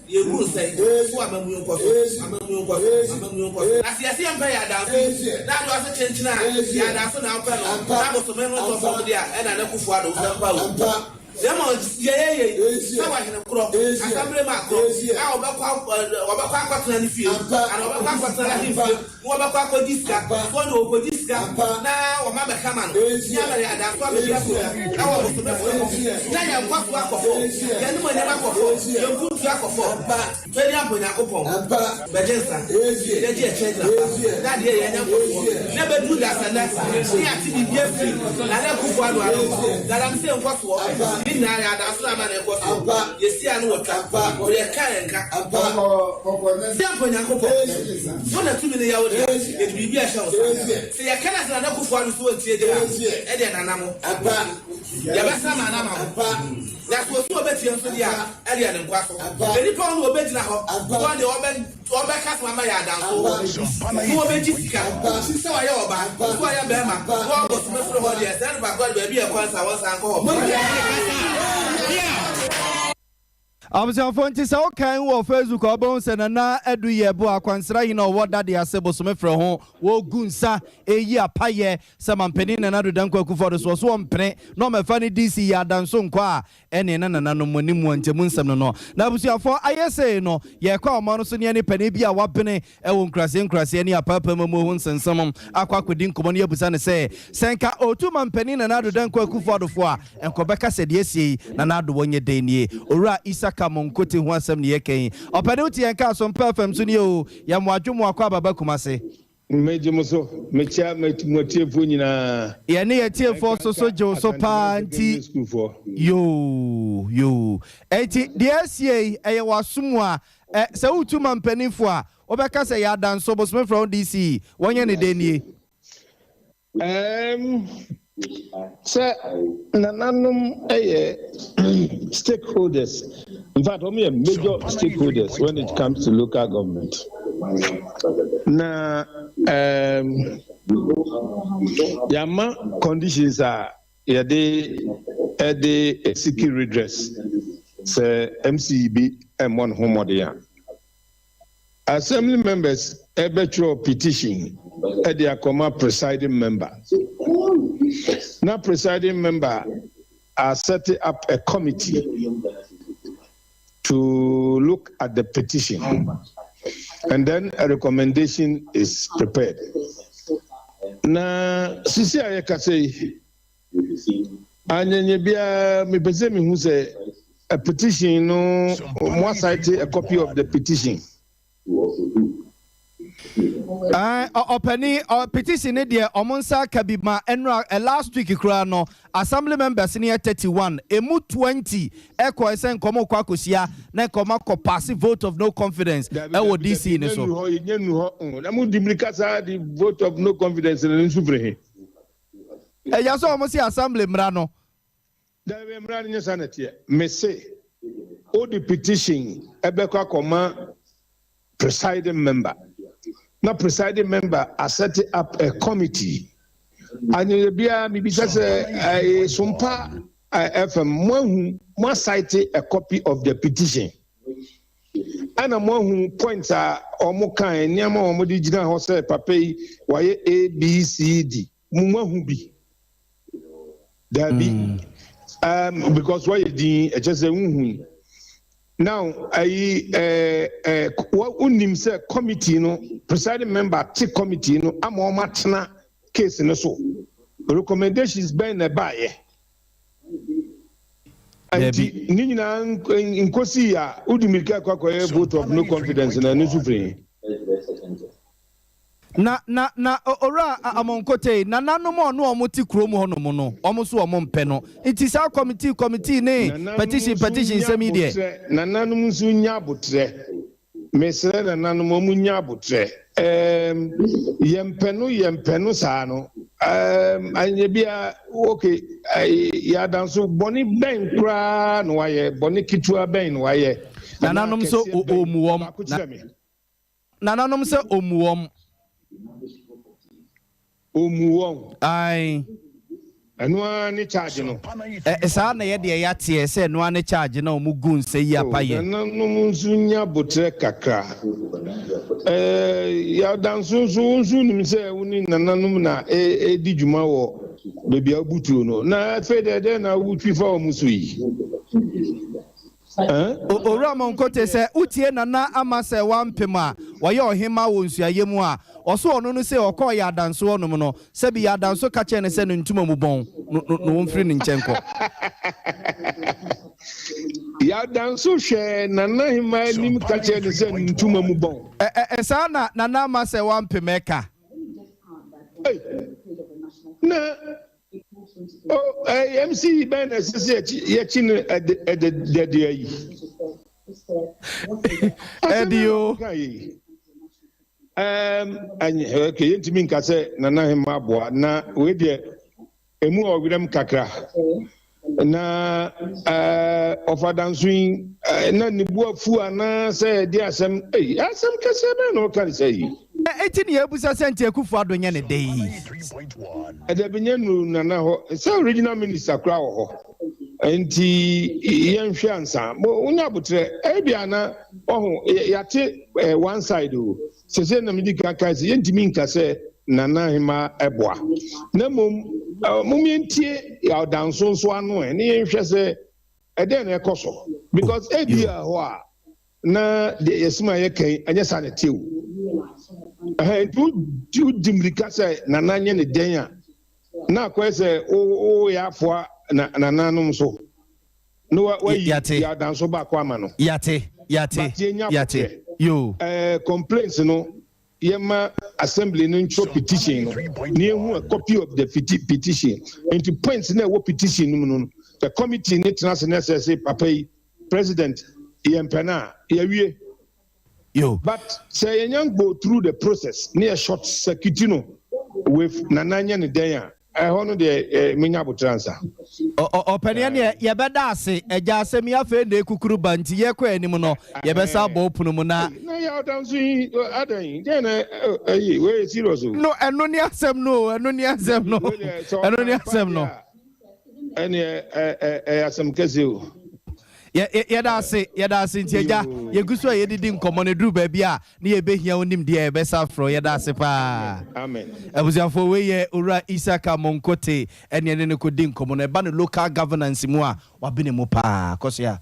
yɛgu nsɛn. So amammuo nkɔ so, amammuo nkɔ so, amammuo nkɔ so. Na sɛ yɛse yɛmpɛ yɛn adanso yi, na ade ɔse kyenkyen a, yɛn adanso na wopɛ no, na bosome no ntɔ fam deɛ a, ɛna Nana Akufo Addo, wo sɛmpa o. Na mmom yɛyɛ yei sɛ ɔhene korɔ, asammerema korɔ, a ɔbɛkɔ ɔbɛkɔ akɔtena ne fie, anaa ɔbɛkɔ akɔtena n'ahemfie, na ɔbɛkɔ akɔgye sika, so ɔne ɔkɔgye sika, na wɔma bɛka ma no, ne ama yɛ adanso abɛdi akonnwa wɔ bosome foɔ ho, na yɛn nkɔsoɔ akɔ fam, yɛn animuonyam akɔ fam, yɛn mpuntuo. Wotu akɔ fam. Twɛdi ampa Onyankopɔn. Bɛgye nsa. Yɛgye ɛkyɛ gyina pa. Na adeɛ yɛ nya nkɔsoɔ. Na bɛduru dasɛ nɛ. Ne yɛate biribi afiri Nana Akufo Addo ano. Galamsey nkɔsoɔ. Ne nyinaa yɛ adanso na ama no rekɔsoɔ. Yɛsi ano wɔ twa. Wɔ yɛ ka yɛn nka. Twɛdi ampa Onyankopɔn. Wo na tumi no yɛ wo dea. Yɛde biribi ahyɛ wo nsa. Sɛ yɛka no sɛ Nana Akufo Addo so ɔntie deɛ a, ɛdeɛ Nana mo. Yɛbɛsa ma no ama mo. Na sɛ ɔsi ɔbɛtie nso deɛ a, ɛdeɛ ne nkwa so. Nnipa hɔ na wɔbɛgyina hɔ, wɔn deɛ wɔbɛ, wɔbɛka ama yɛ adanso, na wɔbɛgye sika, sɛ wɔyɛ ɔbaa, sɛ wɔyɛ bɛrima, na wɔabɔ so bɛfiri hɔ deɛ, saa nipa korɔ de baabi a ɛkɔ nsa, wɔnsan nkɔ hɔ. Abusuafoɔ nti sɛ wokan wɔ Facebook a wobɛhu sɛ Nana Adu Yɛbo akwansra hene a ɔwɔ dade ase bosome frɛ ho wɔgu nsa ɛyi apayɛ sɛ mampanin Nana Addo Dankwa Akufo-Addo so ɔso ɔmpene na ɔmɛfa ne DC yɛ adanso nkɔ a ɛneɛ na nananom mo anim nkyɛmu nsɛm no no. Na abusuafoɔ ayɛ sei no yɛkɔ ahoma no so ne yɛne panin bi a wabene wɔ nkuraseɛ nkuraseɛ ne apaapaama mu ho nsɛnsɛm akɔ akɔdi nkɔmmɔ na yɛabusa no sɛ, sɛ nka ɔretu Mampanin Nana Addo Dankwa Akufo Addo fo a, nka ɔbɛka sɛ deɛ asie yi Nana Addo wɔnyɛ dɛn nie? Owura Isaka Monkote ho asɛm na yɛreka yi. Ɔpanin wote yɛn nka Asompa FM so nie o, yɛ mmoadwo mmoakɔ ababa Kumase. Megye mo so. Mekyia mo atiefoɔ nyinaa. Yɛne yɛn atiefoɔ nso so gye wo so paa nti yoo yoo. Enti deɛ asie yi ɛyɛ w'aso mu a Ɛ, sɛ wotu ma mpaninfoɔ a, wobɛka sɛ yɛ adanso, bosome frɛ wo DC, wɔnyɛ ne dɛn nie? Ɛɛm, sɛ nananom yɛ stakeholders, in fact wɔn yɛ major stakeholders when it comes to local government. Na ɛɛm, yɛama conditions a Yɛde de seeking redress sɛ MC bi mmɔ ne ho mmɔden a. Assembly members bɛtwerɛ petition de akɔma presiding member na presiding member a set up a committee to look at the petition and then a recommendation is prepared. Na sisi a yɛkasa yi, anyanya biara mepɛ sɛ mehu sɛ a petition no mo asite a copy of the petition. Ɔpanin, petition no deɛ ɔmo nsa aka bi ma ɛnora last week koraa no assembly members no yɛ 31 emu 20 ɛkɔɛ sɛ nka ɔmo kɔ akɔhyia na nka ɔmo akɔ pass vote of no confidence ɛwɔ DC no so. Dabi dabi, yɛnyɛ nnu hɔ, na mo di mirika saa de vote of no confidence no nso firi he? Ɛyɛ sɛ ɔmo se assembly mmara no. Dabi, mmara no nyɛ saa na ɛteɛ. Mese wode petition bɛkɔ akɔma presiding member na presiding member asɛte up a committee. Anyɛ biara mebisa sɛ ɛɛ Sompa FM moahu moasaite a copy of the petition ɛna moahu points a wɔn kan nneɛma a wɔde gyina hɔ sɛ papa yi wayɛ A B C D. Mo mo ahu bi? Daabi. Um, because wayɛ din, ɛkyɛ sɛ nhu. Now, ayi, eh, eh, wonim sɛ committee no, presiding member te committee no ama wɔn atena case no so. Recommendations bɛn na ɛbaeɛ? Nti ne nyinaa nkosi a wodi mmirika kɔ akɔyɛ vote of no confidence na ɛno nso firi he? Na na na Owura Amonkotei, nananom a ɔne wɔn te kurom hɔnom no, wɔn nso wɔn mpɛ no. Nti saa committee committee ne Nananom petition nso petition nnya nsɛm yi deɛ. aboterɛ, nananom nso nnya aboterɛ. Mesrɛ nananom wɔn nnya aboterɛ. Ɛɛm, yɛmpɛ no yɛmpɛ no saa no, ɛɛm, anyɛ biara, ok, ɛɛ, yɛ adanso bɔne bɛn koraa na wayɛ, bɔne ketewa bɛn na wayɛ, anaa Nananom nso kɛseɛ bɛn, ɔmmu wɔn. baako kyerɛ me. Nananom sɛ ɔmmu wɔn. Ɔmmu wɔn. Ae. Ɛno ara ne charge no. Ɛ, saa na yɛdeɛ yɛateɛ sɛ ɛno ara ne charge na wɔn gu nsa yi Oh, apayɛ. nananom nso nya aboterɛ kakra. Ɛɛ, Yaw-Danso nso, wo nso wonim sɛ wo ne nananom na ɛredi dwuma wɔ baabi a wobutuo no. Na afei deɛ, dɛn na wotwi fa wɔn so yi? Owura Monkote, sɛ wotie Nana Ama sɛ wampem a ɔyɛ ɔhemmaa wɔ nsuaeɛ mu a, ɔso ɔno no sei ɔkɔɔ Yaadanso hɔnom no, sɛbi Yaadanso ka kyerɛɛ no sɛ ne ntoma mu bɔn no no no ɔmfiri ne nkyɛn nkɔ. Yaadanso hwɛɛ Nana Hemaa anim ka kyerɛɛ no sɛ ne ntoma mu bɔn. Ɛ ɛ ɛ saa na Nana Ama sɛ wampem ɛka. Ei! Na Oh, eh, MC yi bɛn na ɛsɛ sɛ yɛkyi no ɛde dɛde ayi. Ɛde o. Okay, yɛntumi nka sɛ Nana Hema aboa na wei deɛ emu ɔwerɛm kakra. Na ɔfa danso yi na ne bu afu anaa sɛ ɛde asɛm ei asɛm kɛseɛ bɛn na ɔka ne sɛ yi. Enti ne yɛbusa sɛ nti Akufo Addo nyɛ ne dɛ yi. Dabi nyɛ nuru Nana hɔ sɛ regional minister koraa wɔ hɔ nti yɛnhwɛ ansa wonya abotrɛ ebia na ɔho yɛate one side o. Sesei na medi kan kae sɛ yɛntumi nka sɛ Nana Ahemaa boa, na mmom mom yɛntie Yaw Danso nso ano ɛ ne yɛnhwɛ sɛ ɛdɛn na ɛkɔ so because ebia hɔ a na deɛ yɛsim a yɛka yi ɛnyɛ saa na ɛte o. Ɛhɛn, nti wodi mmirika sɛ Nana nyɛ ne dɛn a na akɔyɛ sɛ woyɛ afoa nananom so. Na wa wayi Yate. yɛ adanso baako ama no. Yate, yate, But yɛnya yate. aboterɛ. Yoo. Eh, complaints no, yɛma assembly no ntwerɛ petition no, na yɛhu a copy of the peti petition. Nti points no a ɛwɔ petition no mu no, the committee no tena ase na ɛsɛ sɛ papa yi, president, yɛmpɛ no a, yɛawie. Yo. But sɛ yɛnya go through the process ne yɛ short circuit no with Nana nyɛ ne dɛn a, ɛhɔ no deɛ eh, menya aboterɛ ansa. Ɔpɛneɛ neɛ yɛbɛda ase agya asɛm yi afei na ekukuru ba nti yɛkɔ anim no yɛbɛsa abɔ wo pono mu na. Na yaw da nso yi adɛn dɛn na ɛyi wei yɛ serious o. No ɛno ne asɛm no o ɛno ne asɛm no ɛno ne asɛm no. Ɛneɛ ɛyɛ asɛm kɛse o. Yɛda ase, yɛda ase nti agya, yɛgu so a yɛdidi nkɔmmɔ no duru baabi a ne yɛbɛhia wo nimdeɛ a yɛbɛsa afrɛ wo. Yɛda ase paa. Amen. Abusuafoɔ wei yɛ Owura Isaka Monkote ɛne ɛne no kɔdi nkɔmmɔ no. Ɛba no local governance mu a, wabene mu paa. Kɔ so ya.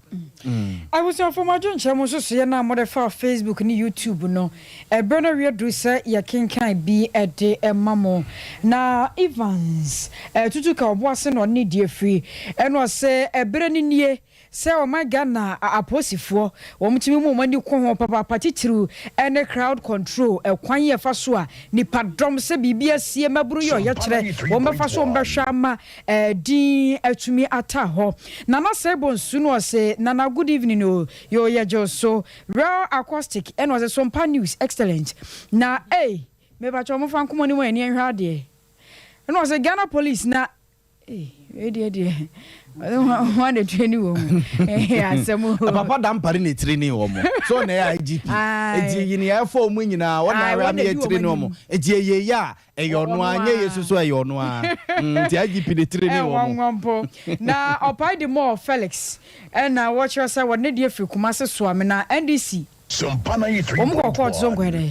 Abusuafoɔ mo adwenkyerɛ mo nsusuiɛ no a mode fa Facebook ne YouTube no, ɛberɛ no awie aduru sɛ yɛkenkan bi de ma mo. Na Evans Tutu ka ɔbo ase na ɔne ne di afiri ɛna ɔse ɛberɛ no nie sɛ ɔman Ghana apolisifoɔ wɔn tumi mu wɔn ani ko ho papaapa titiriw ne crowd control ɛkwan yɛ fa so a nipa dɔm sɛ biribi asie mmabunu yɛ ɔyɛkyerɛ wɔn bɛfa so wɔn bɛhwɛ ama din atumi ata hɔ. Nana Sɛbonsu na ɔse Nana good evening o yoo yɛgye wo so Real acoustic ɛna ɔse Sompa news excellent na ei mepakyɛw momfa nkɔmɔ no mu ani nhwɛ adeɛ ɛna ɔse Ghana police na ei wei deɛ deɛ ɔse hwan na training wɔ mu asɛm o. Papa Dampare na training wɔ mo so na ɛyɛ IGP eti yi nea ɛfɔ ɔmo nyinaa wɔn na awɛ ama yɛ training wɔn eti ɛyɛ yɛ a ɛyɛ ɔno a nyɛ yɛ soso ɛyɛ ɔno a nti IGP na training wɔ mo. Ɛnwanwa mpo na ɔpae de mɔɔ Felix ɛna wɔkyerɛ sɛ wɔde ne deɛ firi Kumase Soame na NDC Wɔn kɔ court so nkɔyɛ dɛ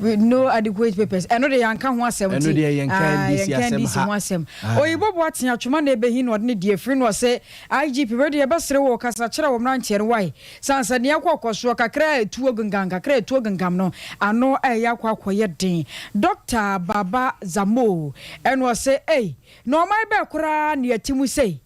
with no adequate papers ɛno de yɛanka ho asɛm Ɛno nti deɛ yɛnka ah, NDC yɛnka asɛm NDC ha. ho asɛm. Ah. Oyibo Boateng Atwoma na ɛbɛhi na ɔde ne deɛ firi no ɔse IGP wei deɛ yɛbɛsere wo kasa kyerɛ wo mmeranteɛ no wai sane sɛ nea ɛkɔ kɔ soɔ kakra a ɛtuo gengam kakra a ɛtuo gengam no ano ɛyɛ akɔ akɔyɛ den. Doctor Baba Zamoo ɛna ɔse ei na ɔman bɛɛ koraa na yɛte mu sei.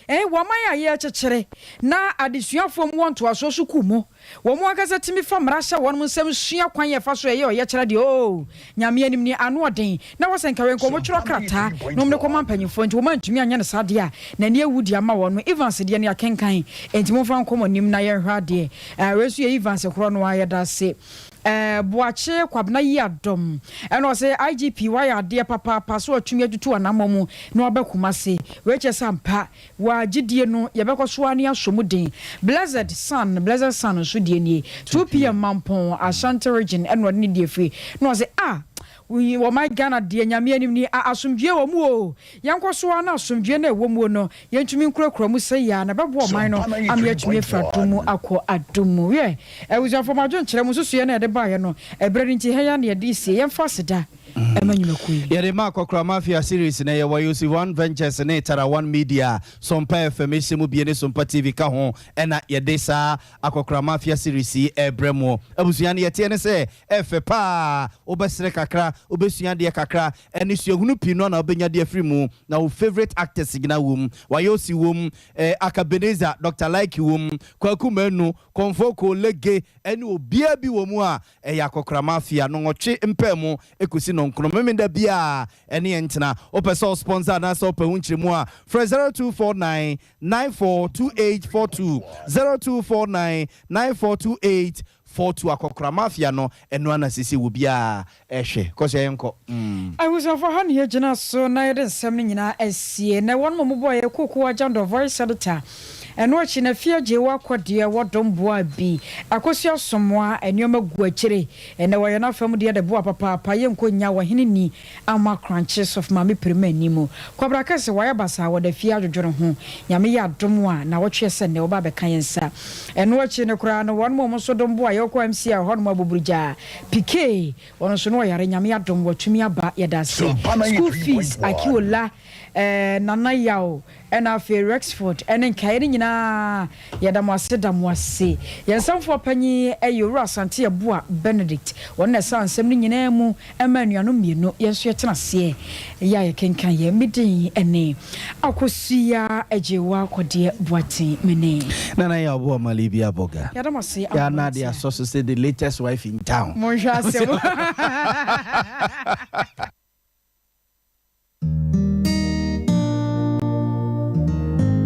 Ɛɛ, wɔ aman a yɛrekyekyere na adesuafoɔ mu wɔ ntoasoɔ sukuu mu, wɔn ankasa tumi fa mmara hyɛ wɔn nsam sua kwan a ɛfa so ɛyɛ ɔyɛkyerɛ deɛ, oo, Nyame anim ni, ano ɔden, na wɔ sɛ nka wei nka wɔtwerɛ krataa na wɔde kɔma mpanyinfoɔ, nti wɔn antumi anyɛ no saa deɛ a, n'ani awu de ama wɔn no. Evans deɛ no yɛakenkan, enti momfa nkɔ mo anim na yɛnhwɛ adeɛ. Ɛɛ, wei nso yɛ Evans korɔ no ara, yɛda ase. Ɛɛ, Boakye Kwabena Yiadom, ɛna ɔse IGP wayɛ adeɛ papaapa sɛ watumi atutu anammɔn mu na waba Kumasi. Wei kyerɛ sɛ ampa wa gyidie no yɛbɛkɔ so ara ne asɔ mu den. Blessed Son, Blessed Son nso deɛ nie, 2pm Mampong, Ashanti Region ɛna ɔde ne deɛ firi. Na ɔse ah! Wɔman Ghana deɛ Nyame anim ni, ah asomdwoeɛ wɔ mu oo. Yɛnkɔ so ara na asomdwoeɛ no a ɛwɔ muo no yɛntumi nkurakura mu sɛ yie ara na ɛbɛboa ɔman no ama yɛatumi afiri adom mu akɔ adom mu. Wiɛ, abusuafoɔ mo adwenkyerɛ, mo nsusuiɛ no a yɛde baeɛ no, ɛberɛ no nti ha yi ara na yɛde resie. Yɛmfa aseda. ɛma nnwumakuo yi. Yɛde ma Akɔkora Mafia series no, yɛwɔ Yosef One Ventures ne Tara One Media, Sompa FM ɛhyɛ mu bie ne Sompa TV ka ho ɛna yɛde saa Akɔkora Mafia series yi ɛrebrɛ mo. Abusua no yɛteɛ ne sɛ ɛfɛ paa, wobɛsere kakra, wobɛsua adeɛ kakra, ɛne suahunu pii no na wobɛnya de afiri mu, na wo favourite actors nyinaa wom, Wayosi wom, eh, Akabenezer, Doctor Like wom, Kwaku Manu, Komfo Lege, ɛne obiara bi wɔ mu a ɛyɛ Akɔkora Mafia. Nnɔnwɔtwe mpaamu kɔsi nnɔnkron Memenda biara ɛne yɛn ntena. Wopɛ sɛ wo sponsor anaasɛ wopɛ ho nkyerɛmu a, frɛ 0249 942842, 0249 942842. Akɔkora Mafia no, ɛno ara na seesei obiara ɛhwɛ. Kɔ so yɛnkɔ. Mm. Abusuafo, ha na yɛgyina so na yɛde nsɛm no nyinaa asie. Na wɔn a wɔbɔɔ yɛn Kokoa Jandor Voice Editor. Ɛno akyi no, Afia Gyewa Kɔdeɛ wɔ dɔm boaa bi. Akosua Somoa nneɛma gu akyire. Ɛnnɛ wɔyɛ n'afa mu deɛ de boa papaapa. Yɛnkɔ nnya ɔhene ni ama Krankye Sɔfo Maame Prima anim. Kwabra Kɛse wayɛ basaa wɔda fie adwodwo ne ho. Nyame yɛ adom a, nawɔtwe ɛsɛ nnɛ wɔba abɛka yɛn nsa. Ɛno akyi no koraa no, wɔn a wɔn nso dɔm boa yɛkɔ MCI hɔnom Abuburugyaa, Pikee, wɔn nso no ɔyare Nyame adom watumi aba yɛda ase. School fees, Akiola, eh, Nana Yaw, ɛna afei Rexford ɛne nkaeɛ no nyinaa yɛda mo ase da mo ase. Yɛn nsɛmfoɔ panyin ɛyɛ Owura Asante Yeboah Benedict, ɔno na ɛsaa nsɛm no nyinaa mu ɛma anuanom mmienu yɛn nso yɛtena aseɛ yɛ a yɛkenkan yɛ. Me din ɛne Akosua Agyewa Kɔdeɛ Boateng me ne. Nana Yaw Boa Mali bi abɔga. Yɛda mo ase Ya na de aberanteɛ. asɔ so sɛ the latest wife in town. Monhwɛ asɛm.